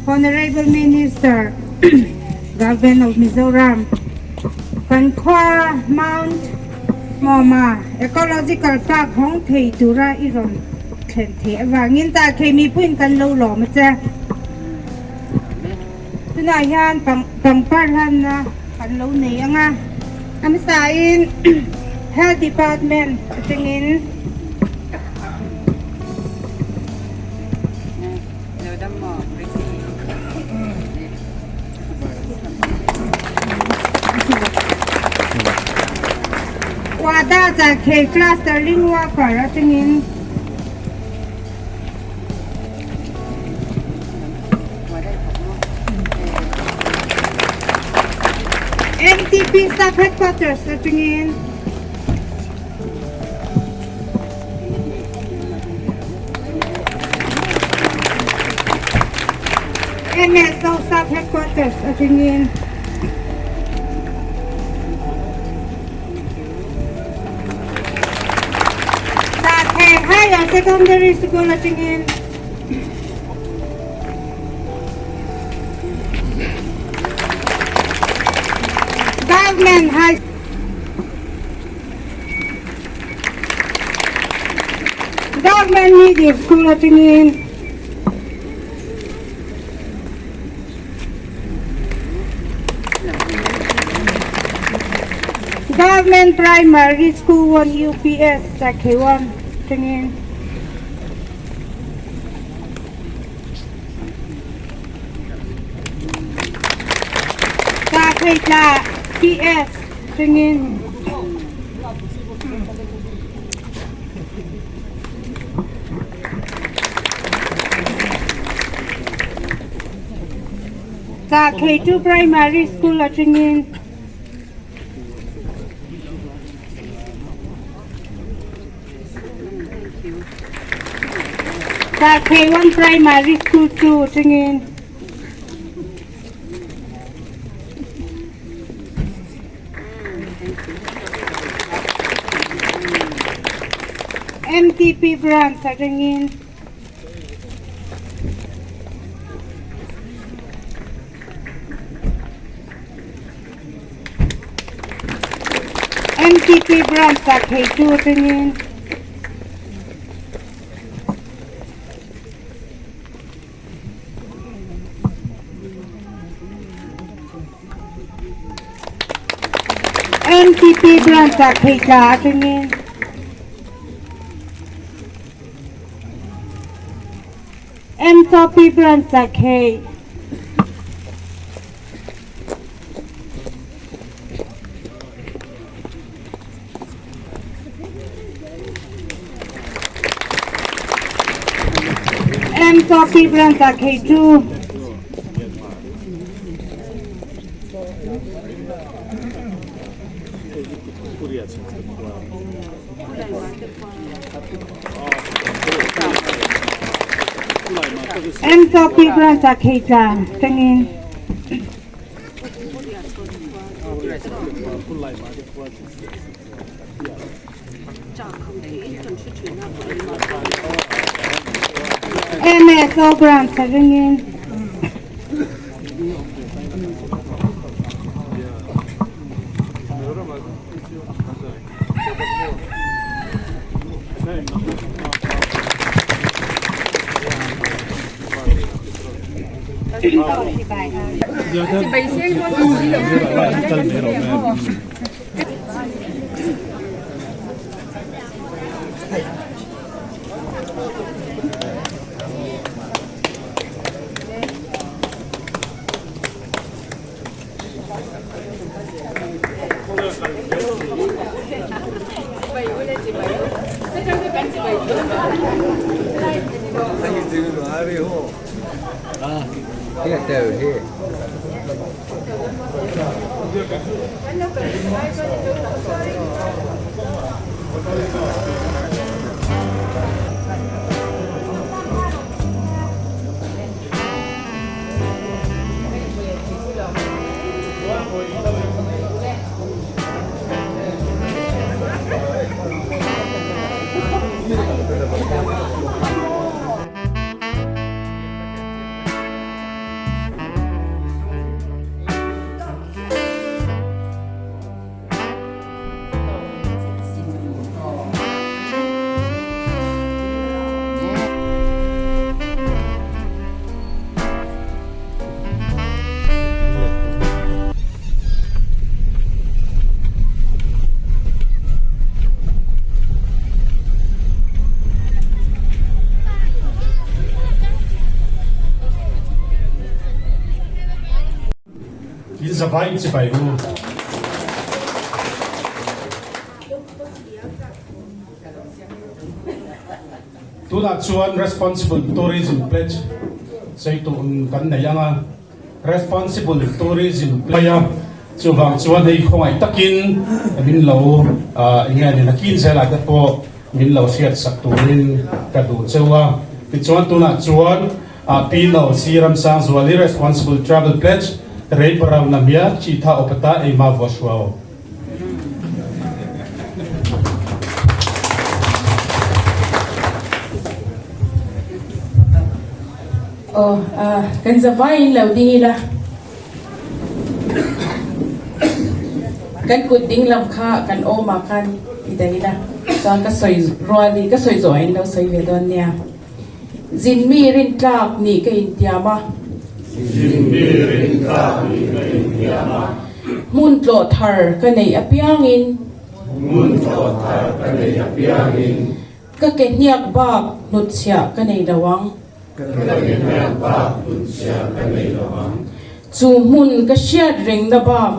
Honorable Minister, Government of Mizoram, kan khua Mount Mawma Ecological Park hawng thei tura i rawn thlen theih avangin tah thei mipuiin kan lo lawm a che. Tunah hian pangpar hlanna kan lo nei ang a, a hmasain Health Department atangin Wada Zakhei Cluster Link Worker atangin MTP Sub Headquarters atangin MSO Sub Headquarters atangin Satheng Higher Secondary School atangin Government High Government Middle School atangin Government Primary School 1 UPS Sakhewan atangin Theitla PS ringin. Ka K2 Primary School atangin. Ka K1 Primary School 2 atangin. MTP Branch atangin. MTP Branch ah theitu atangin. MTP Branch ah theitla atangin. MTP Branch ah thei. MTP Branch ah theitu. MTP Branch ah theitla tangin. MSO Branch ah ringin. In zavai chibai u. Tunah chuan Responsible Tourism Pledge sawi tur kan nei ang a, Responsible Tourism Pledge a, chuvang chuan hei khawngaih takin min lo eng nge ni nakin zelah te pawh min lo hriatsak turin ka duh cheu a. Tichuan tunah chuan Pino C Ramsangzuali Responsible Travel Pledge Rei Parau Namia Chitha Opata Eima Vuahruau. Aw, kan zavaiin lo ding ila. Kan kut ding lam kha kan awmah khan i dah ila. Chuan ka sawi rual i ka sawi zawh ah in lo sawi ve dawn nia. Zin mi rintlak nih ka intiam a. Zin mi rintlak nih ka intiam a. Hmun tlawh thar ka neih apiangin. Hmun tlawh thar ka neih apiangin. Ka ke hniak bak hnutchhiah ka nei lo ang. Ka ke hniak bak hnutchhiah ka nei lo ang. Chu hmun ka hriat rengna bak.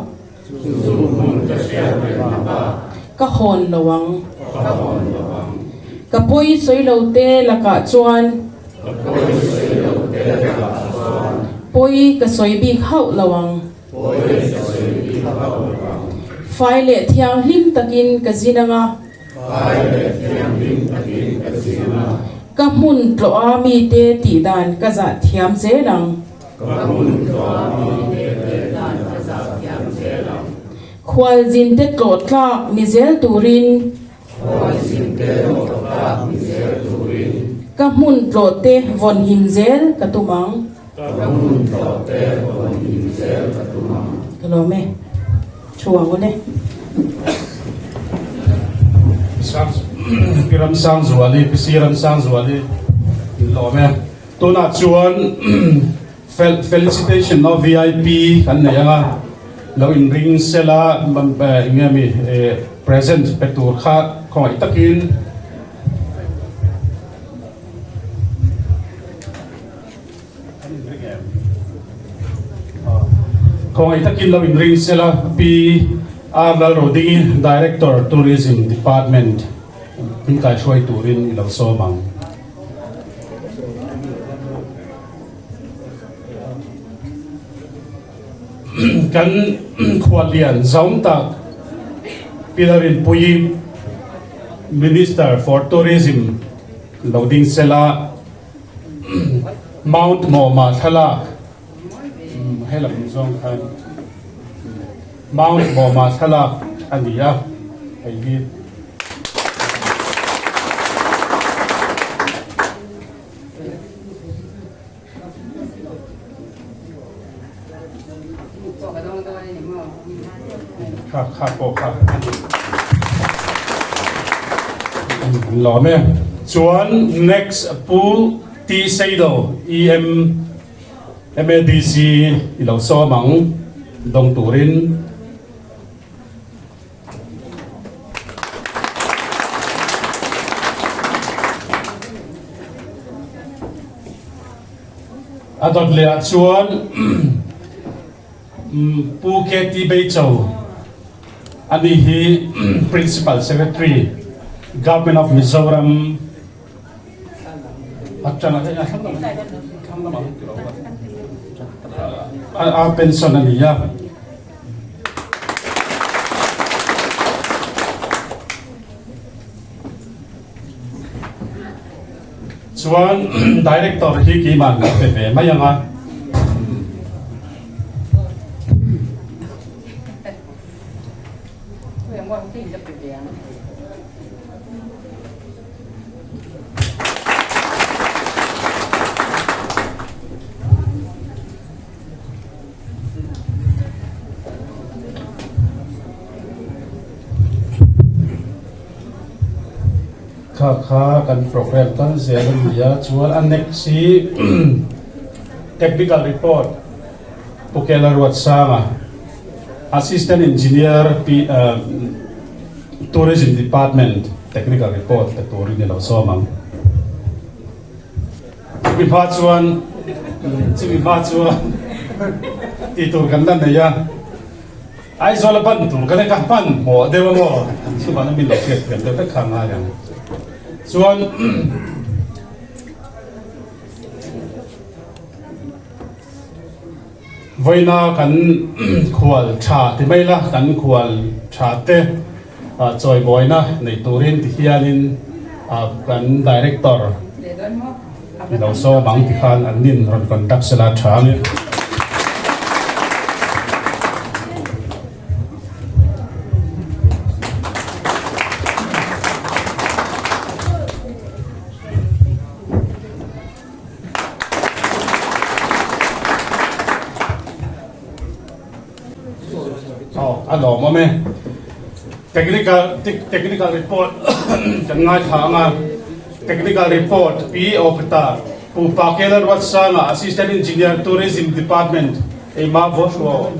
Ka hawn lo ang. Ka pawi sawi lo te lakah chuan. Pawi ka sawi bik hauh lo ang. Fai leh thianghlim takin ka zin ang a. Ka hmun tlawh a mite tih dan ka zah thiam zel ang. Khualzinte tlawh tlak ni zel turin. Ka hmun tlawh te vawn him zel ka tum ang. Ka lawm e. Thu ang u le. Pi Ramsangzuali, Pi Si Ramsangzuali, lawm e. Tunah chuan felicitation of VIP kan nei ang a, lo inring sela eng nge mi present pe tur kha khawngaih takin khawngaih takin lo inring sela Pi R Lalrodingi Director Tourism Department min kaihruai turin i lo sawm ang. Kan khuallian zaum tak Pilarinpuii Minister for Tourism lo ding sela Mount Mawma thlalak helam zawng khan Mount Mawma thlalak a ni a hei hi. Kha kha pawh kha a ni. Lawm e. Chuan next Pu T Seido EM MADC i lo sawm ang dawng turin. A dawt leh ah chuan Pu KT Beicho ani hi Principal Secretary Government of Mizoram atanga a pension a ni a. Chuan director hi keimah ka pe ve mai ang a. Kha kha kan program kal zel a ni a, chuan a next hi technical report Pu Kela Ruatsanga Assistant Engineer P Tourism Department technical report pe turin i lo sawm ang. Chumi hma chuan chumi hma chuan tih tur kan la nei a, Aizawl a ban tur ka ka hman hmawh deuh a maw chuvang a min lo hriat thiam deuh vek kha a ngai ang. Chuan vawiina kan khual tha ti mai la kan khual tha te chawimawina nei turin ti hianin kan director i lo sawm ang ti khan an nin rawn conduct sela tha ang e. Aw a lawmawm e. Technical technical report kan ngaithla ang a. Technical report Pi Okta Pu Pakela Ruatsanga Assistant Engineer Tourism Department Eima Vawhruo.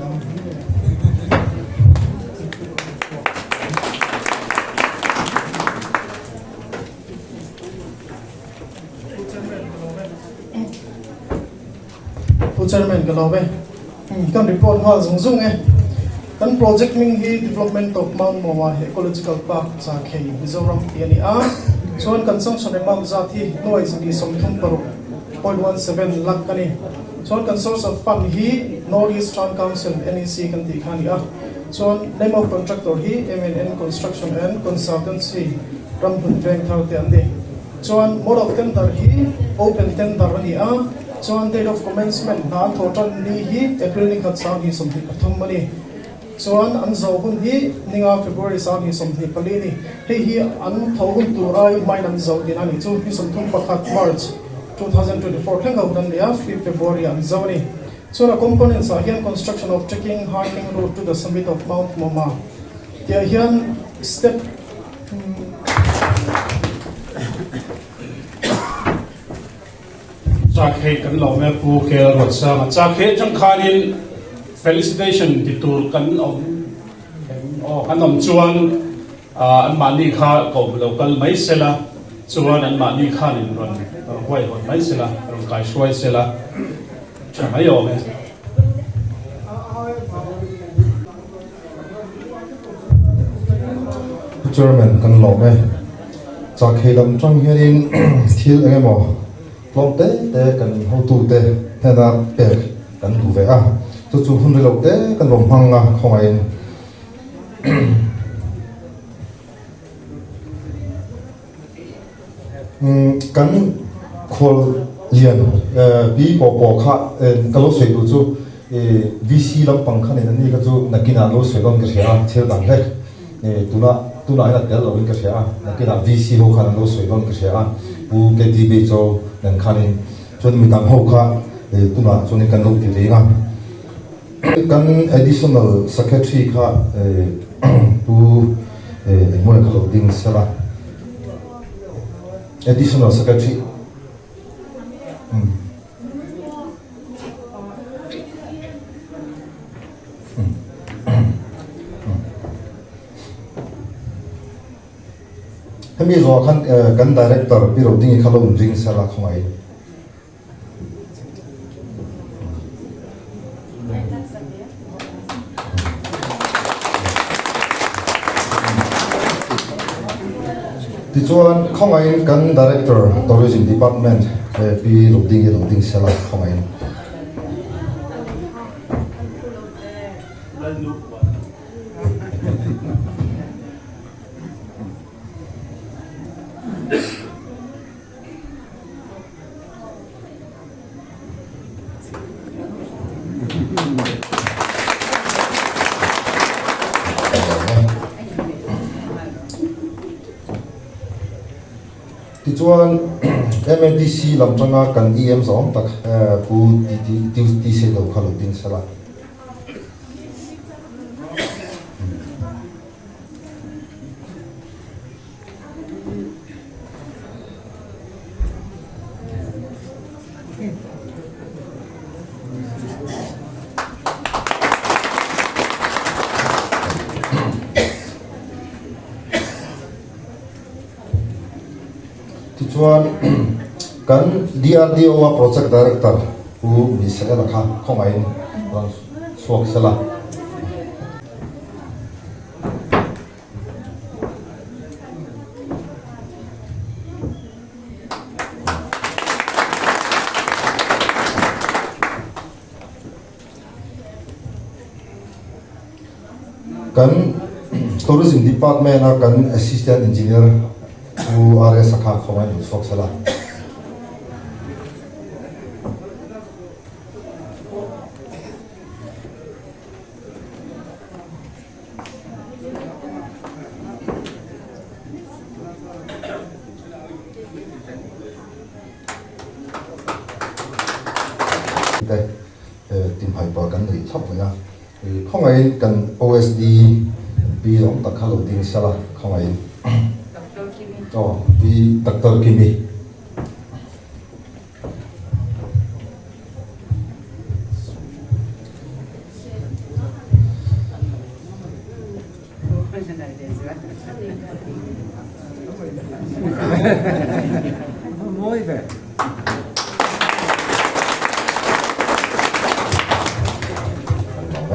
Pu Chairman ka lawm e. Kan report nghal zung zung e. Kan project hming hi Development of Mount Moa Ecological Park Chakhei, Mizoram tih a ni a. Chuan kan sanction amount zat hi nuai zali 36 .17 lakh a ni. Chuan kan source of fund hi North East Town Council, NEC, kan tih kha a ni a. Chuan name of contractor hi MNN Construction and Consultancy, Ramhmun Vengthar te an ni. Chuan mode of tender hi open tender a ni a, chuan date of commencement hna an thawh tan ni hi April ni khat 2023 a ni. Chuan an zo hun hi ninga February 2024 a ni. Hei hi an tho hun tur ai hmain an zo tihna a ni chu ni 31 March 2024 thleng ho hun an nei a, fifth February ah an zo a ni. Chuan a components ah hian construction of trekking hiking route to the summit of Mount Mawma tih ah hian step Chak hei kan lo me Pu Kel Ruatsanga chak he atang khanin felicitation ti tur kan awm aw kan awm chuan an mahni kha ko lo kal mai sela chuan an mahni khanin rawn huai hawt mai sela rawn kai hruai sela tha mai awm e. Pu Chairman kan lawm e. Chakhei lam tang hianin thil eng emaw tlawm te te kan hotute hnena pek kan duh ve a, chu chu hun rilo te kan lo hmang a khawngaihin. Kan khual lian pi pawh pawh kha ka lo sawi duh chu VC lampang kha nen ani kha chu nakinah lo sawi dawn ka hria a, thil dang hlek tunah tunah hian a tel loin ka hria a, nakinah VC ho khan an lo sawi dawn ka hria a, Pu KT Beicho nen khanin chuan midang ho kha tunah chuanin kan lo ti reng a. Kan Additional Secretary kha Pu Engmawia kha lo ding sela. Additional Secretary. Hemi zawh khan kan Director Pi Rodingi kha lo inring sela khawngaih. Tichuan khawngaihin kan Director Tourism Department Pi Rukdingi Rukding Sela khawngaihin. Tichuan MADC lam tanga kan EM zawng tak Pu TC lo kha lo ding sela. Tichuan kan DRDO a Project Director Pu Misael a kha khawngaihin rawn chhuak sela. Kan Tourism Department a kan Assistant Engineer Pu RS a kha khawngaih in chhuak sela. Te timhai pawh kan nei thlap mai a, khawngaihin kan OSD pi zawng tak kha lo ding sela khawngaihin aw pi Doctor Kimi.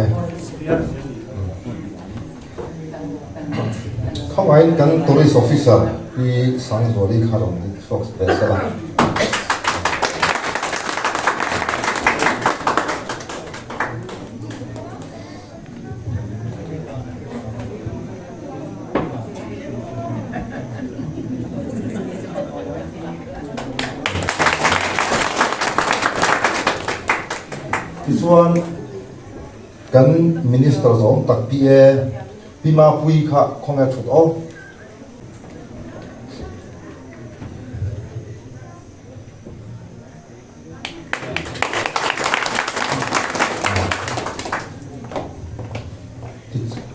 e. Khawngaiin kan Tourist Officer Pi Sangzuali kha rawn dik chhuak ve sela. Tichuan kan Minister zawng tak pi e, Pi Mapuii kha khawnge thut aw.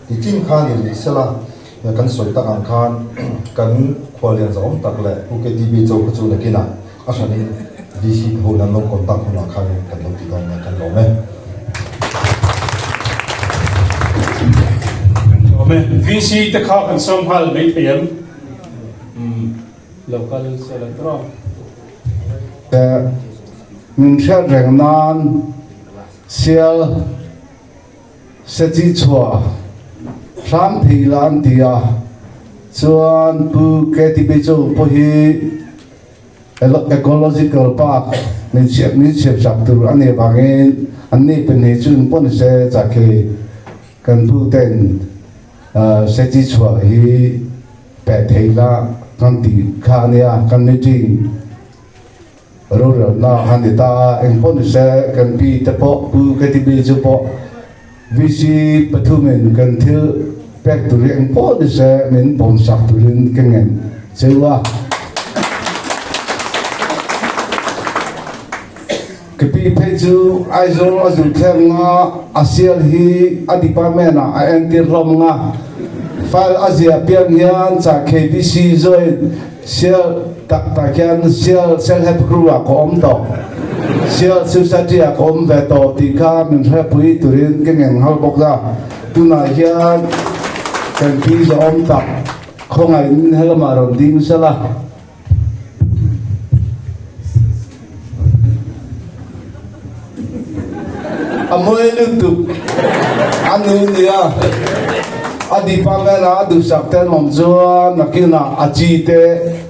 Tichin khan i rih sela, kan sawi tak ang khan kan khuallian zahawm tak leh Pu KTB Chau kha chu nakinah a hranin VC ho nan lo contact hunah khanin kan lo ti dawn a, kan lawm e. Kan lawm e. VC te kha kan sawm nghal mai thei em? Lo kal sela tawh. Min hriat reng nan sial sechi chhuah hram thei la an ti a, chuan Pu KTP chu pawh hi Ecological Park min chhiat min chhiat sak tur a nih vangin an ni pahnih chu in pawn se chakhi kan pu ten sechi chhuah hi Peh thei la kan tih kha a nia, kan meeting rorelna a ni ta a, engpawh ni se kan pi te pawh Pu KTB chu pawh VC pathumin kan thil pek tur hi engpawh ni se min pawm sak turin ka ngen cheu a. Ka pi phei chu Aizawl a zut thleng nga, a sial hi a department ah a entir hlawm nga, file a ziah piang hian cha KBC join sial tak tak hian sial self help group ah ka awm tawh, sial society ah ka awm ve tawh tih kha min hrepui turin ka ngen nghal bawk a, tunah hian kan pi zawhawm tak khawngaihin helamah rawn ding sela. A mawi lutuk a nu nia a department ah a duhsak te an awm chuan nakinah a chi te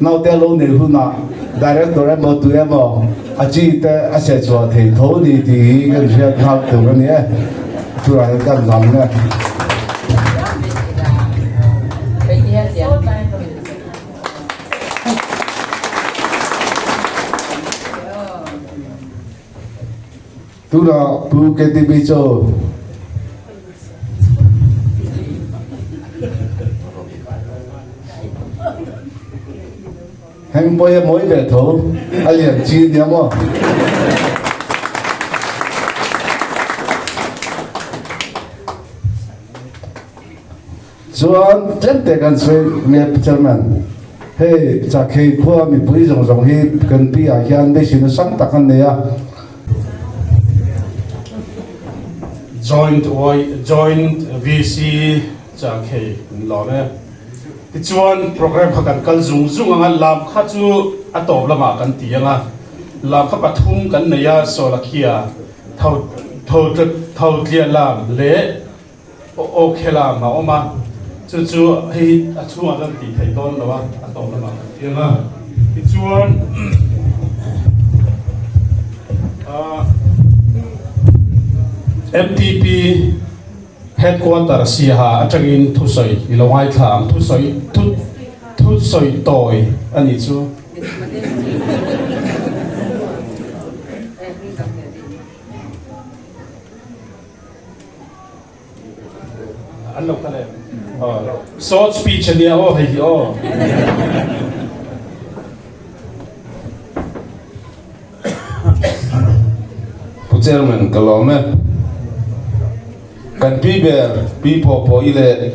naute a lo nei hunah director emaw tu emaw a chi te a che chhuah thei tho ni tih hi kan hriat nghal tur a ni e turah hian kan lam e. Tunah Pu KTB chu heng pawh hi a mawi ve tho a lian chi nia maw. Chuan tlem te kan sawi nge Pu Chairman, hei Chakhei khua mipui zawng zawng hi kan pi ah hian beiseina sang tak an nei a. Joint Y Joint VC Chakhei an lawm e. Tichuan program kha kan kal zung zung ang a, lam kha chu a tawp lamah kan ti ang a, lam kha pathum kan nei a, Sawlakhia, Tho Tho Thotliah lam leh Aw khelam a awm a, chu chu hei a chhungah chuan tih theih dawn lo a, a tawp lamah kan tiang a. Tichuan MTP Headquarter Siaha atangin thusawi i lo ngaithla ang, thusawi thusawi tawi a nih chu. An lo kal em? Short speech a nia aw hei hi aw. Pu Chairman ka lawm e. Kan pi ber Pi Pawh Pawh i leh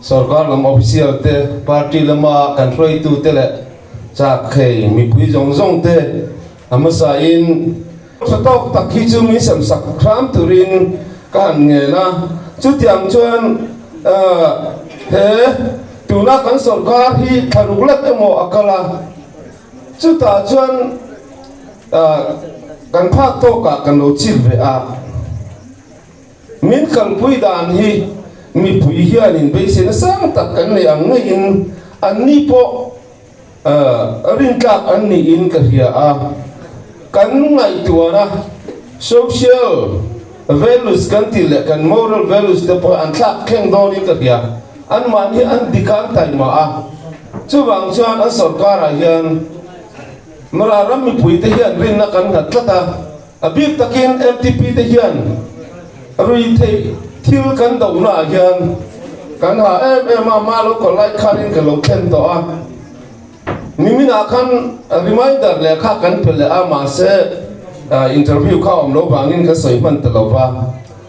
Sorkar lam official te, party lama kan hruaitu te leh chak thei mipui zawng zawng te A hmasain tha tawk tak hi chu min sem sak hram turin ka han ngen a, chutiang chuan he tuna kan sawrkar hi thla ruk lek emaw a kal a, chutah chuan kan phak tawkah kan lo chip ve a. Min kalpui dan hi mipui hianin beiseina sang tak kan nei ang ngeiin anni pawh rintlak an niin ka hria a. Kan ngaihtuahna social values kan tih leh kan moral values te pawh an thlak thleng dawnin ka hria. Anmahni an dik a, an taima a. Chuvang chuan an sorkarah hian Mara ram mipuite hian rinna kan nghat tlat a. A bik takin MTP te hian ruihtheih thil kan dohnaah hian kan ha em em a, ma lo kawlh lai khanin ka lo thlen tawh a. Niminah khan reminder lehkha kan pe leh a, mahse interview kha awm lo vangin ka sawi hman ta lo va.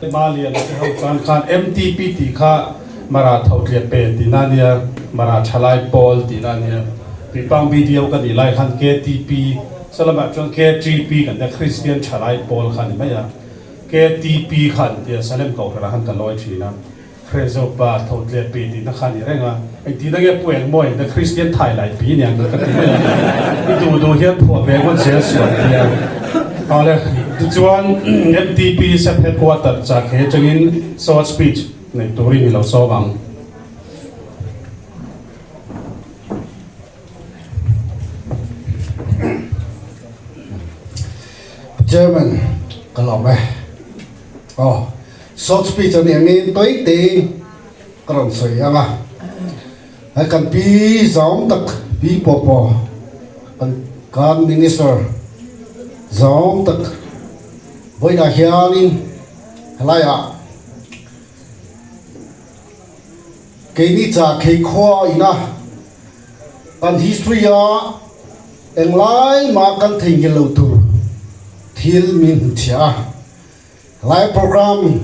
Malian te ho tan khan MTP tih kha Mara Thotliah pe tihna a nia, Mara Thalai Pawl tihna a nia. Tuipang BDO ka nih lai khan KTP, salamah chuan KTP kan tia, Kristian Thalai Pawl kha a ni mai a. KTP kha an tia, Salem Kohhranah khan ka lawi thin a. Hrezopa Thotliah pe tihna kha a ni reng a. Engtin nge pu engmaw in Kristian thai lai pi nia ka ti mai a. I duh duh hian phuah ve ngawt zel sual tia. Awle, tichuan MTP sub headquarter chak he atangin short speech nei turin i lo sawm ang. Chairman, ka lawm e. Aw, short speech a nih angin tawi tein ka rawn sawi ang a. Hei kan pi zawng tak pi pawh pawh kan kan minister zawng tak vawiinah hianin helaiah keini cha khei khua ina kan history a englai mah kan theihnghilh lo tur thil min hmuchhiah a. Helai program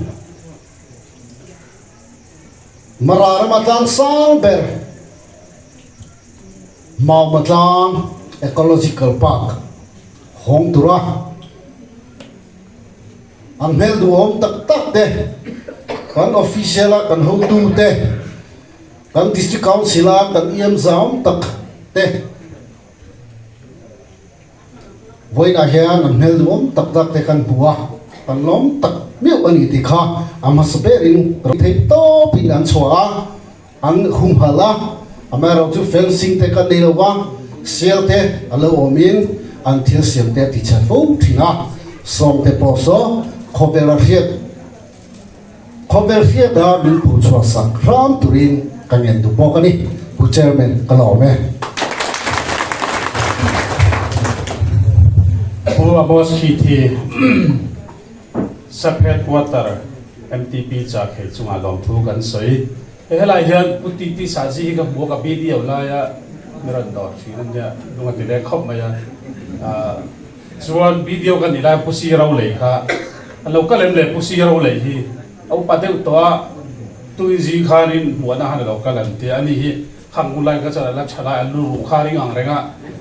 Mara rama tlang sang ber Mauma tlang Ecological Park hawng tura an hmel duhawm tak tak te kan official a kan hotu te kan District Council a kan EM zam tak te Vawiinah hian an hmel duhawm tak tak te kan hmu a, kan lawm tak meuh a ni tih kha a hmasa berin theih tawpin an chhuah a, an humhalh a, amaherawhchu fencing te kan nei lo va, sial te a lo awmin an thil siam te a ti chhe fo thin a, sawm te pawh saw khawvel a hriat khawvel hriat a min phu chhuah sak hram turin ka ngen duh bawk a ni, Pu Chairman ka lawm e. Pu Amos Khithi, Sub Headquarter MTP Chakhei chungah lawmthu kan sawi. He helai hian Pu Titi Sazi hi ka hmu a, ka video laia mi rawn dawr thin a nia, lung a ti leng khawp mai a. Chuan video ka nih lai Pu Si Rolei kha a lo kal em le Pu Si Rolei hi a upa deuh tawh a tuizi khanin hmuahna khan a lo kal an tia ani hi khang hun lai kha chuan a la tha lai a lu ruh kha ring ang reng a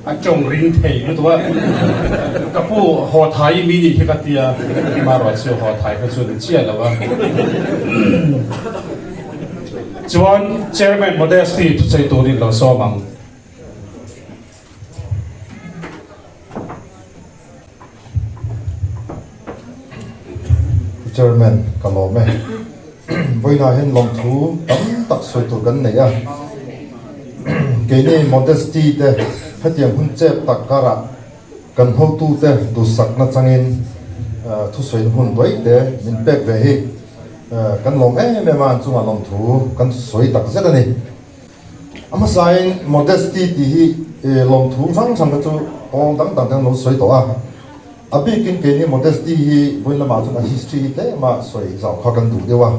a tawng ring thei lutuk a ka pu haw thai i mi nih hi ka tia marawh chu haw thai kha chu a ni chiah lo a chuan Chairman Modesty thusawi turin lo sawm ang. Chairman ka lawm e. Vawiinah hian lawmthu tam tak sawi tur kan nei a. Keini modesty te hetiang hun chep tak karah kan hotute duhsakna changin thusawina hun duai te min pek ve hi kan lawm em em a, an chungah lawmthu kan sawi tak zet a ni. A hmasain modesty tih hi lawmthu hrang hrang te chu kawng dang dang te an lo sawi tawh a. A bikin keini modesty hi vawiin lamah chuan a history hi tlem a sawi zau kha kan duh deuh a.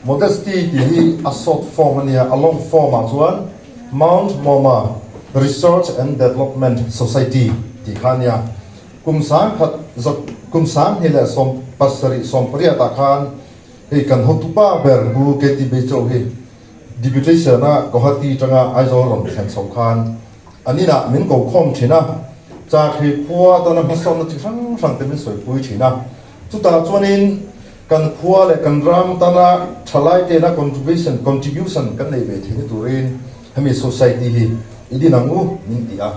Modesty tih hi a short form a nia, a long form ah chuan Mount Moma Research and Development Society tih kha a nia. Kum sangkhat kum sanghnih leh 77 18 ah khan hei kan hotupa ber Pu KT Beichou hi Deputation a Guwahati tanga Aizawl rawn thlen chhoh khan an inah min ko khawm thin a, Chakri khua atana hmasawnna chi hrang hrang te min sawipui thin a. Chutah chuanin kan khua leh kan ram tana thalai tena contribution contribution kan nei ve theihna turin hemi society hi i din ang u min ti a.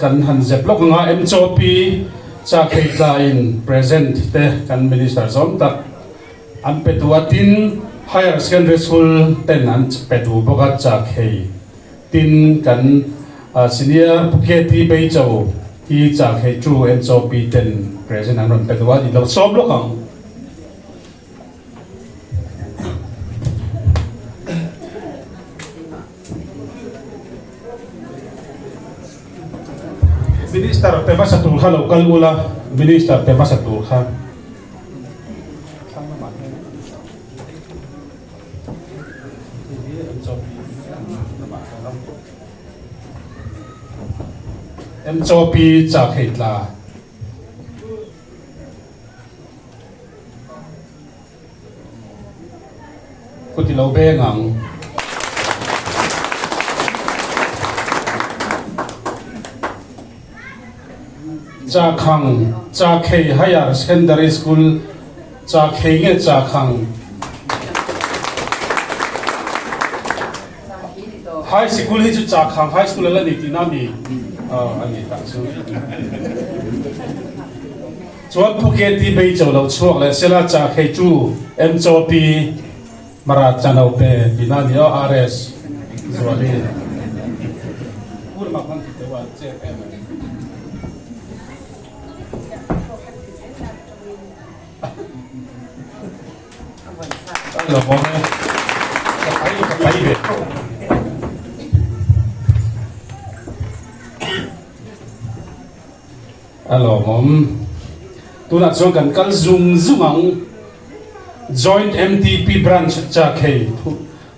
kan han zep lawk anga MCOP Chakhei tlaiin present te kan Minister zawm tak an pe duh a, tin Higher Secondary School ten an pe duh bawk a Chakhei tin kan Senior Pu KT Beicho hi Chakhei chu MCOP ten present an rawn pe duh a, i lo sawm lawk ang. Minister pe hmasa tur kha lo kal ula, Minister pe hmasa tur kha. MCOP chak hei tla. Kuti lo beng ang. Chakhang, Chakhei Higher Secondary School, Chakhei nge Chakhang? High Sikul hi chu Chakhang High School a la ni tihna a mi? Aw, a ni tak chu. Chuan Pu KT bei cho lo chhuak leh sela Chakhei chu MCOP Mara chano pe tihna a ni aw RS Zuali. Pur mak han ti teuh a chep em mai. Lo awm e. Ka pai ka pai ve. A lawmawm. Tunah chuan kan kal zung zung ang. Joint MTP Branch Chakhei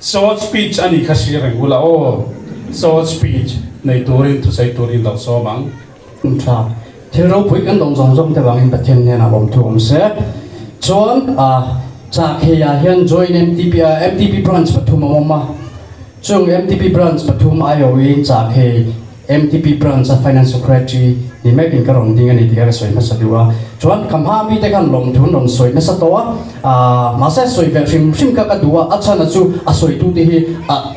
short speech a nih kha hria reng ula aw. Short speech nei turin thusawi turin lo sawm ang. Tha. Thil ropui kan dawng zawng zawng te vangin Pathian hnenah lawmthu awm se. Chuan Chakhei ah hian Joint MTP MTP Branch pathum a awm a. Chung MTP Branch pathum aiawhin Chakhei MTP Branch a Finance Secretary ni mekin ka rawn ding a ni tih kha ka sawi hmasa duh a. Chuan ka hma mite khan lawmthu an rawn sawi nasa tawh a, aah mahse sawi ve hrim hrim kha ka duh a, a chhan a chu a sawitute hi ah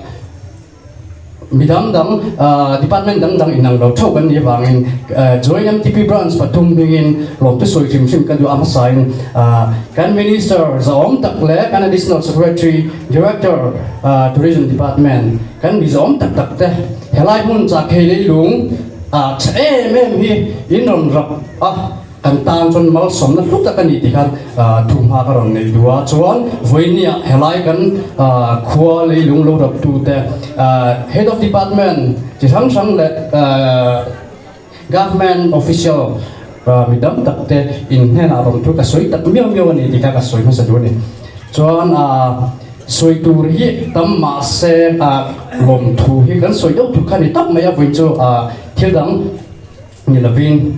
mi dang dang aah department dang dang inang lo theuh kan nih avangin Joint MTP Branch pathum hmingin lawmthu sawi hrim hrim ka duh a hmasain aah kan Minister zahawm tak leh kan Additional Secretary Director Tourism Department Kan mi zawm tak tak te helai hmun chakhei leilung ah tha em em hi in rawn rap a, kan tan chuan malsawmna hlu tak a ni tih khan thu hma ka rawn nei duh a. Chuan vawinia helai kan khua leilung lo rap tu te Head of Department chi hrang hrang leh Government official mi dam tak te in hnenah rawn thu ka sawi tak miau miau a ni tih kha ka sawi hmasa duh a ni. Chuan sawi tur hi tam mah se lawm thu hi kan sawi deuh tur kha ni tak mai a vawiin chu thil dang ni lovin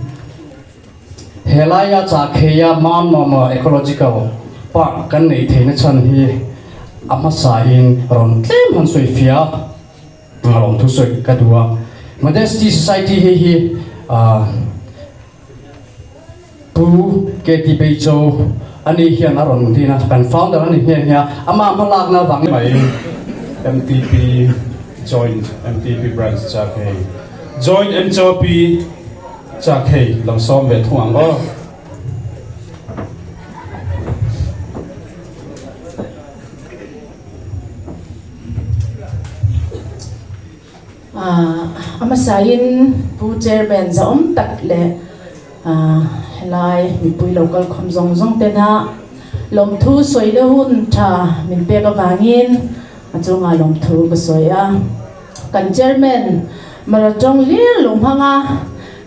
helaia Chakheia Mount Mama Ecological Park kan neih theihna chhan hi a hmasain rawn tlem han sawi fiah a. Lawm thu sawi ka duh a. Modesty Society hei hi Pu KT Beicho ani hian a rawn din a, kan founder a ni nghe nghe a, amah hmalakna avangin. Mai MTP Joint MTP Branch chak hei Joint MCOP chak hei lo sawm ve thung ang aw. A hmasain Pu Chairman zahawm tak leh helai mipui lo kal khawm zawng zawng tena lawmthu sawi leh hun tha min pek avangin a chungah lawmthu ka sawi a. Kan Chairman Mara tawng hlir lo hmang a,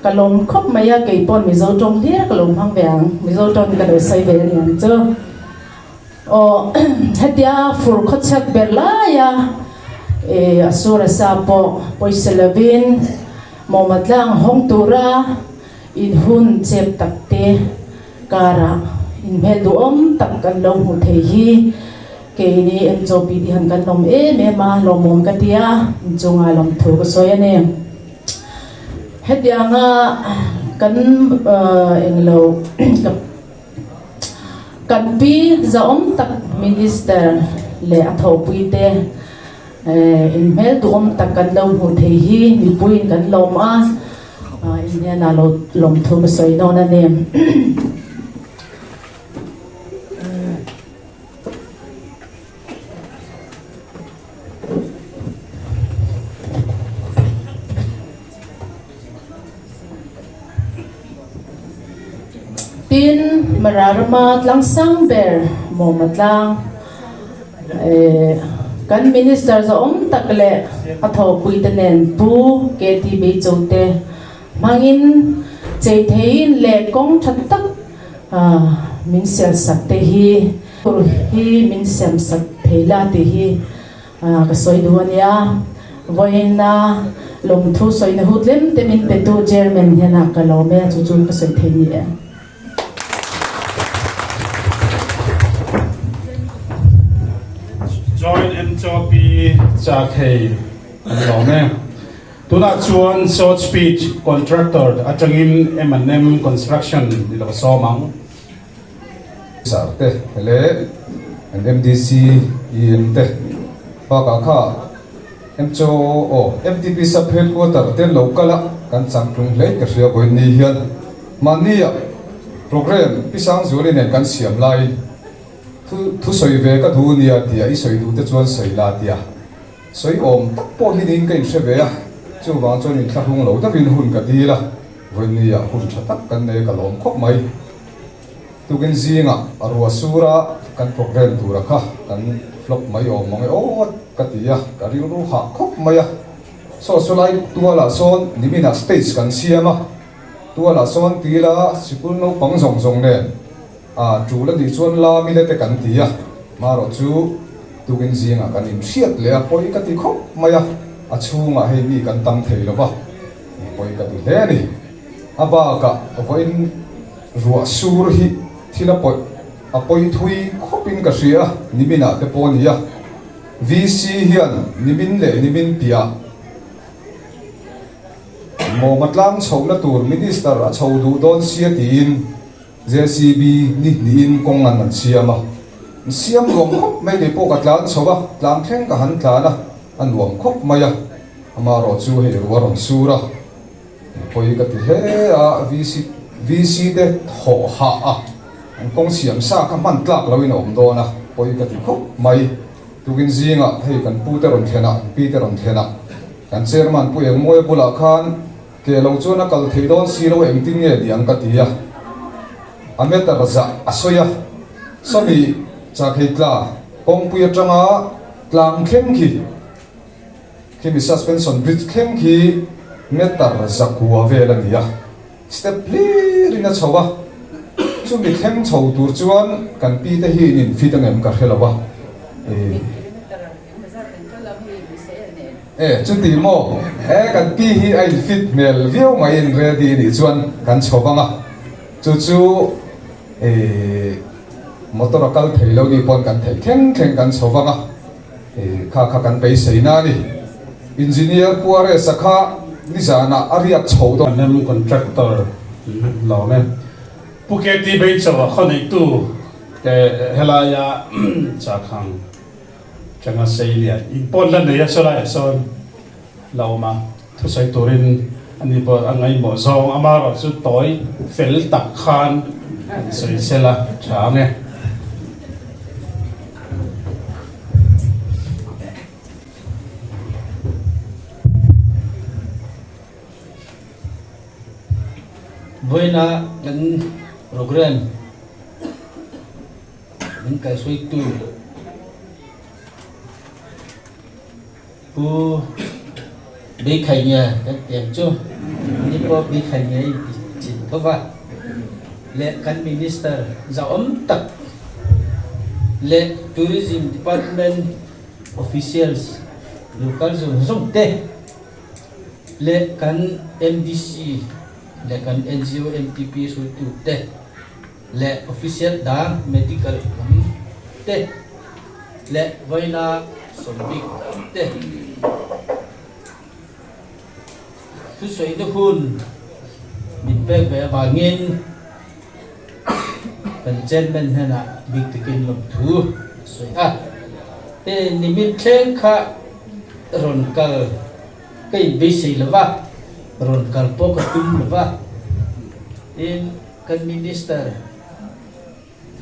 ka lawm khawp mai a, kei pawn Mizo tawng hlir ka lo hmang ve ang, Mizo tawng ka lo sawi ve a ni ang chu. Aw hetia fur khawchhak ber laia e a sur a sa pawh pawisa lovin mawma tlang hawng tura in hun chep tak te karah inhmel duhawm tak kan lo hmuh thei hi keini MCOP te han kan lawm em em a, lawmawm ka ti a, inchunga lawmthu ka sawi a ni. Hetianga kan englo ka. Kan pi zahawm tak Minister leh a thawhpuite inhmel duhawm tak kan lo hmuh thei hi mipuiin kan lawm a. In hnenah lo lawmthu ka sawi dawn a ni. Tin, Mara rama tlang sang ber Mawma tlang kan Minister zawhawm tak leh a thawhpuite nen Pu KT Beichote hmangin chei theiin leh kawng tha tak min sialsak te hi hi min siamsak thei la tih hi Ka sawi duh a nia. Vawiina lawmthu sawina hu tlem te min petu Chairman hian ka lawm e, chu chu ka sawi thei ni e. Joint MCOP cha thei an lawm e. Tunah chuan short speech contractor atangin M&M Construction ni lo sawm ang. Sarte leh an MDC EM te bakah kha MCO aw MTP sub headquarter te lo kal a kan changtlung hle ka hria vawiin ni hian mahnia program Pi Sangzuali nen kan siam laiin thu thusawi ve ka duh nia tia i sawi duh te chuan sawi la tia sawi awm tak pawh hi niin ka inhre ve a chuvang chuan inthlahrung lo deuhin hun ka dil a vawiin nia hun tha tak kan nei a ka lawm khawp mai. Tukin zingah a ruah sur a, kan program tura kha kan flop mai awm mang e aw ka ti a, ka rilru hah khawp mai a. Saw sawlai tualah sawn niminah stage kan siam a, tualah sawn tila sikul naupang zawng zawng nen a tul a nih chuan la mile te kan ti a, marawh chu tukin zingah kan inhriat leh a, pawi ka ti khawp mai a, a chhungah hei mi kan tam thei lo va, pawi ka ti hle a ni. A bakah vawiin ruah sur hi thil a pawih a pawi thui khawpin ka hria a, niminah te pawh a ni a. VC hian nimin leh nimin piah mawma tlang chhohna tur Minister a chho duh dawn sia tiin JCB ni hnihin kawng an an siam a. An siam nuam khawp mai kei pawh ka tlan chho a, tlang thleng ka han tlan a, a nuam khawp mai a. Amaherawh chu hei ruah rawn sur a. Pawi ka ti hle a, VC VC te thawh hah a, an kawng siam sa kha hman tlak lo in a awm dawn a, pawi ka ti khawp mai. Tukin zingah hei kan pu te rawn thlen a, pi te rawn thlen a, kan chairman Pu Engmawia bulah khan ke lo chuan a kal thei dawn si lo engtin nge niang ka ti a, a meter zah a sawi a, sawmi chakhei tla kawngpui atanga tlang thleng khi, Khimi suspension bridge thleng khi meter zakua vel a ni a, step hlir in a chho a, chumi thleng chho tur chuan kan pi te hi in in fit angem ka hre lo a, e chuti maw e kan pi hi a in fit hmel viau mai in ready nih chuan kan chho vang a, chu chu e motor a kal thei lo ni pawn kan theih thleng thleng kan chho vang a. Kha kha kan beisei na a ni. Engineer Pu Aresa kha nizanah a riak chho dawn. Anem contractor lawm e. Pu KT Beichaw a khaw neihtu te helaia chakhang tanga sei lian inpawn la nei a sawlaiah sawn la awm a, thusawi turin ani pawh a ngaihmawh zawng amaherawh chu tawi fel tak khan an sawi sel a tha ang e. Vawiina kan program min kaihruaitu Pu Beikhai nge kan tiang chu ni pawh Beikhai nge in ti chin tho va leh kan Minister zahawm tak leh Tourism Department officials local zawng zawng te leh kan MDC leh kan NGO MTP hruaitu te leh official dang medical lam te leh vawiina sawmbik te thusawina hun min pek ve avangin kan chairman hnenah bik takin lawmthu a sawi a. Hei nimin thleng kha rawn kal ka inbeisei lo va. Rawn kal pawh ka tum lo va, tin kan Minister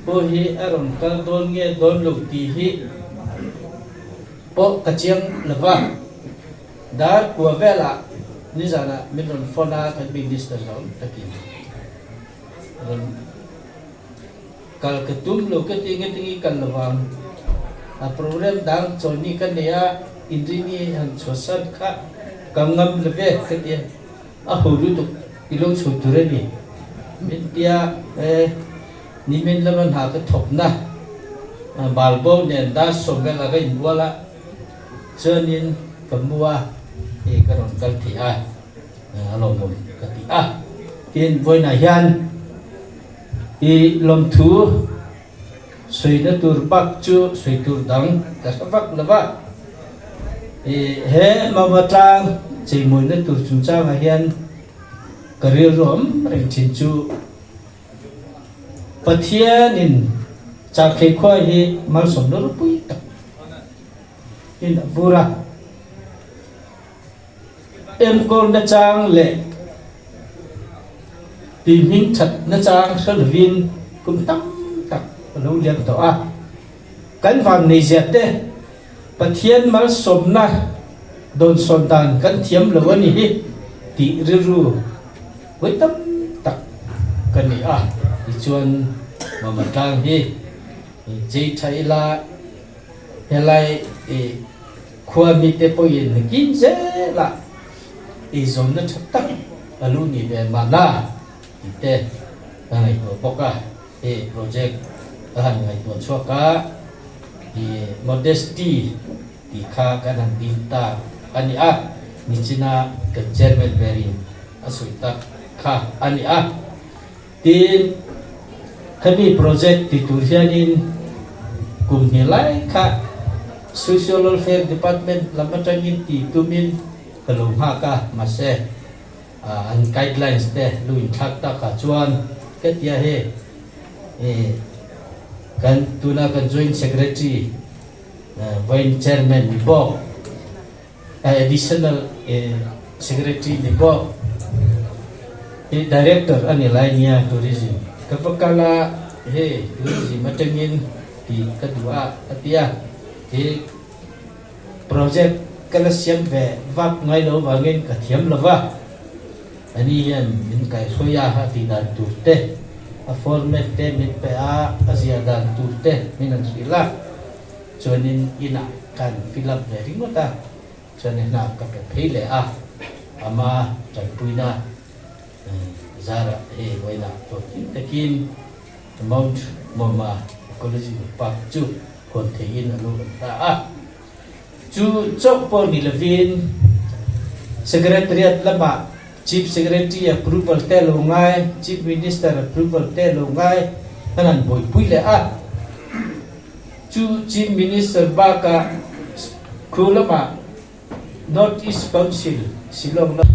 pawh hi a rawn kal dawn nge dawn lo tih hi pawh ka chiang lo va. Dar kua velah nizanah min rawn phone a, kan Minister zawng takin rawn kal ka tum lo ka ti nge tingi kal lovang. A program dang chawlhni ka nei a, inrini han chhuahsan kha ka ngam lo ve ka ti a, a ho lutuk i lo chho tur a ni. Min tia e nimin lama hna ka thawkna balbo nen dar sawm velah ka inbual a, chuanin ka mu a, hei ka rawn kal thei a, a lawmawm ka ti a. Tin, vawiinah hian I lawmthu sawi tur bak chu sawi tur dang ka hre vak lo va. I he Mama tlang cheimawina tur chungchangah hian ka rilru awm reng thin chu Pathianin Chakthei khua hi malsawmna ropui tak in a vur a. Enkawl nachang leh tui hming that nachang hre lovin kum tam tak a lo liam tawh a. Kan vanneizia te Pathian malsawmna dawnsawn dan kan thiam lo a ni hi tih rilru vawi tam tak ka ni a. Tichuan Mama Tlang hi chei tha ila helai Khua mite pawhin nakin zelah eizawnna tha tak a lu ni ve mahna tih te ka ngaihtuah bawk a, he project ka han ngaihtuah chhuak a, i Modesty tih kha kan han ding ta a ni a, nichina kan chairman berin a sawi tak kha a ni a. Tin, hemi project ti tur hianin kum hnih lai kha Social Welfare Department lam atangin ti tumin ka lo nghak a, mahse an guidelines te lu inthlak takah chuan ka tia he kan tuna kan Joint Secretary Vawiin Chairman ni bawk Additional Secretary ni bawk hi Director a ni lai nia Tourism ka va kal a hei Tourism atangin tih ka duh a a ti a hi project ka la siam ve vak ngai lo vangin ka thiam lo va ani hian min kaihruai a a tih dan tur te a format te min pe a a zia dan tur te min han hrilh a. Chuanin inah kan fill up ve ringawt a, chuan hna ka pe phei leh a, ama tanpuina zarah hei vawiinah hlawhtling takin Mount Mawma Ecological Park chu hawn theihin a lo awm ta a. Chu chauh pawh ni lovin Secretariat lamah Chief Secretary approval te lo ngai, Chief Minister approval te lo ngai kan han buaipui leh a. Chu Chief Minister bakah khu lamah North East Council Shillong lam.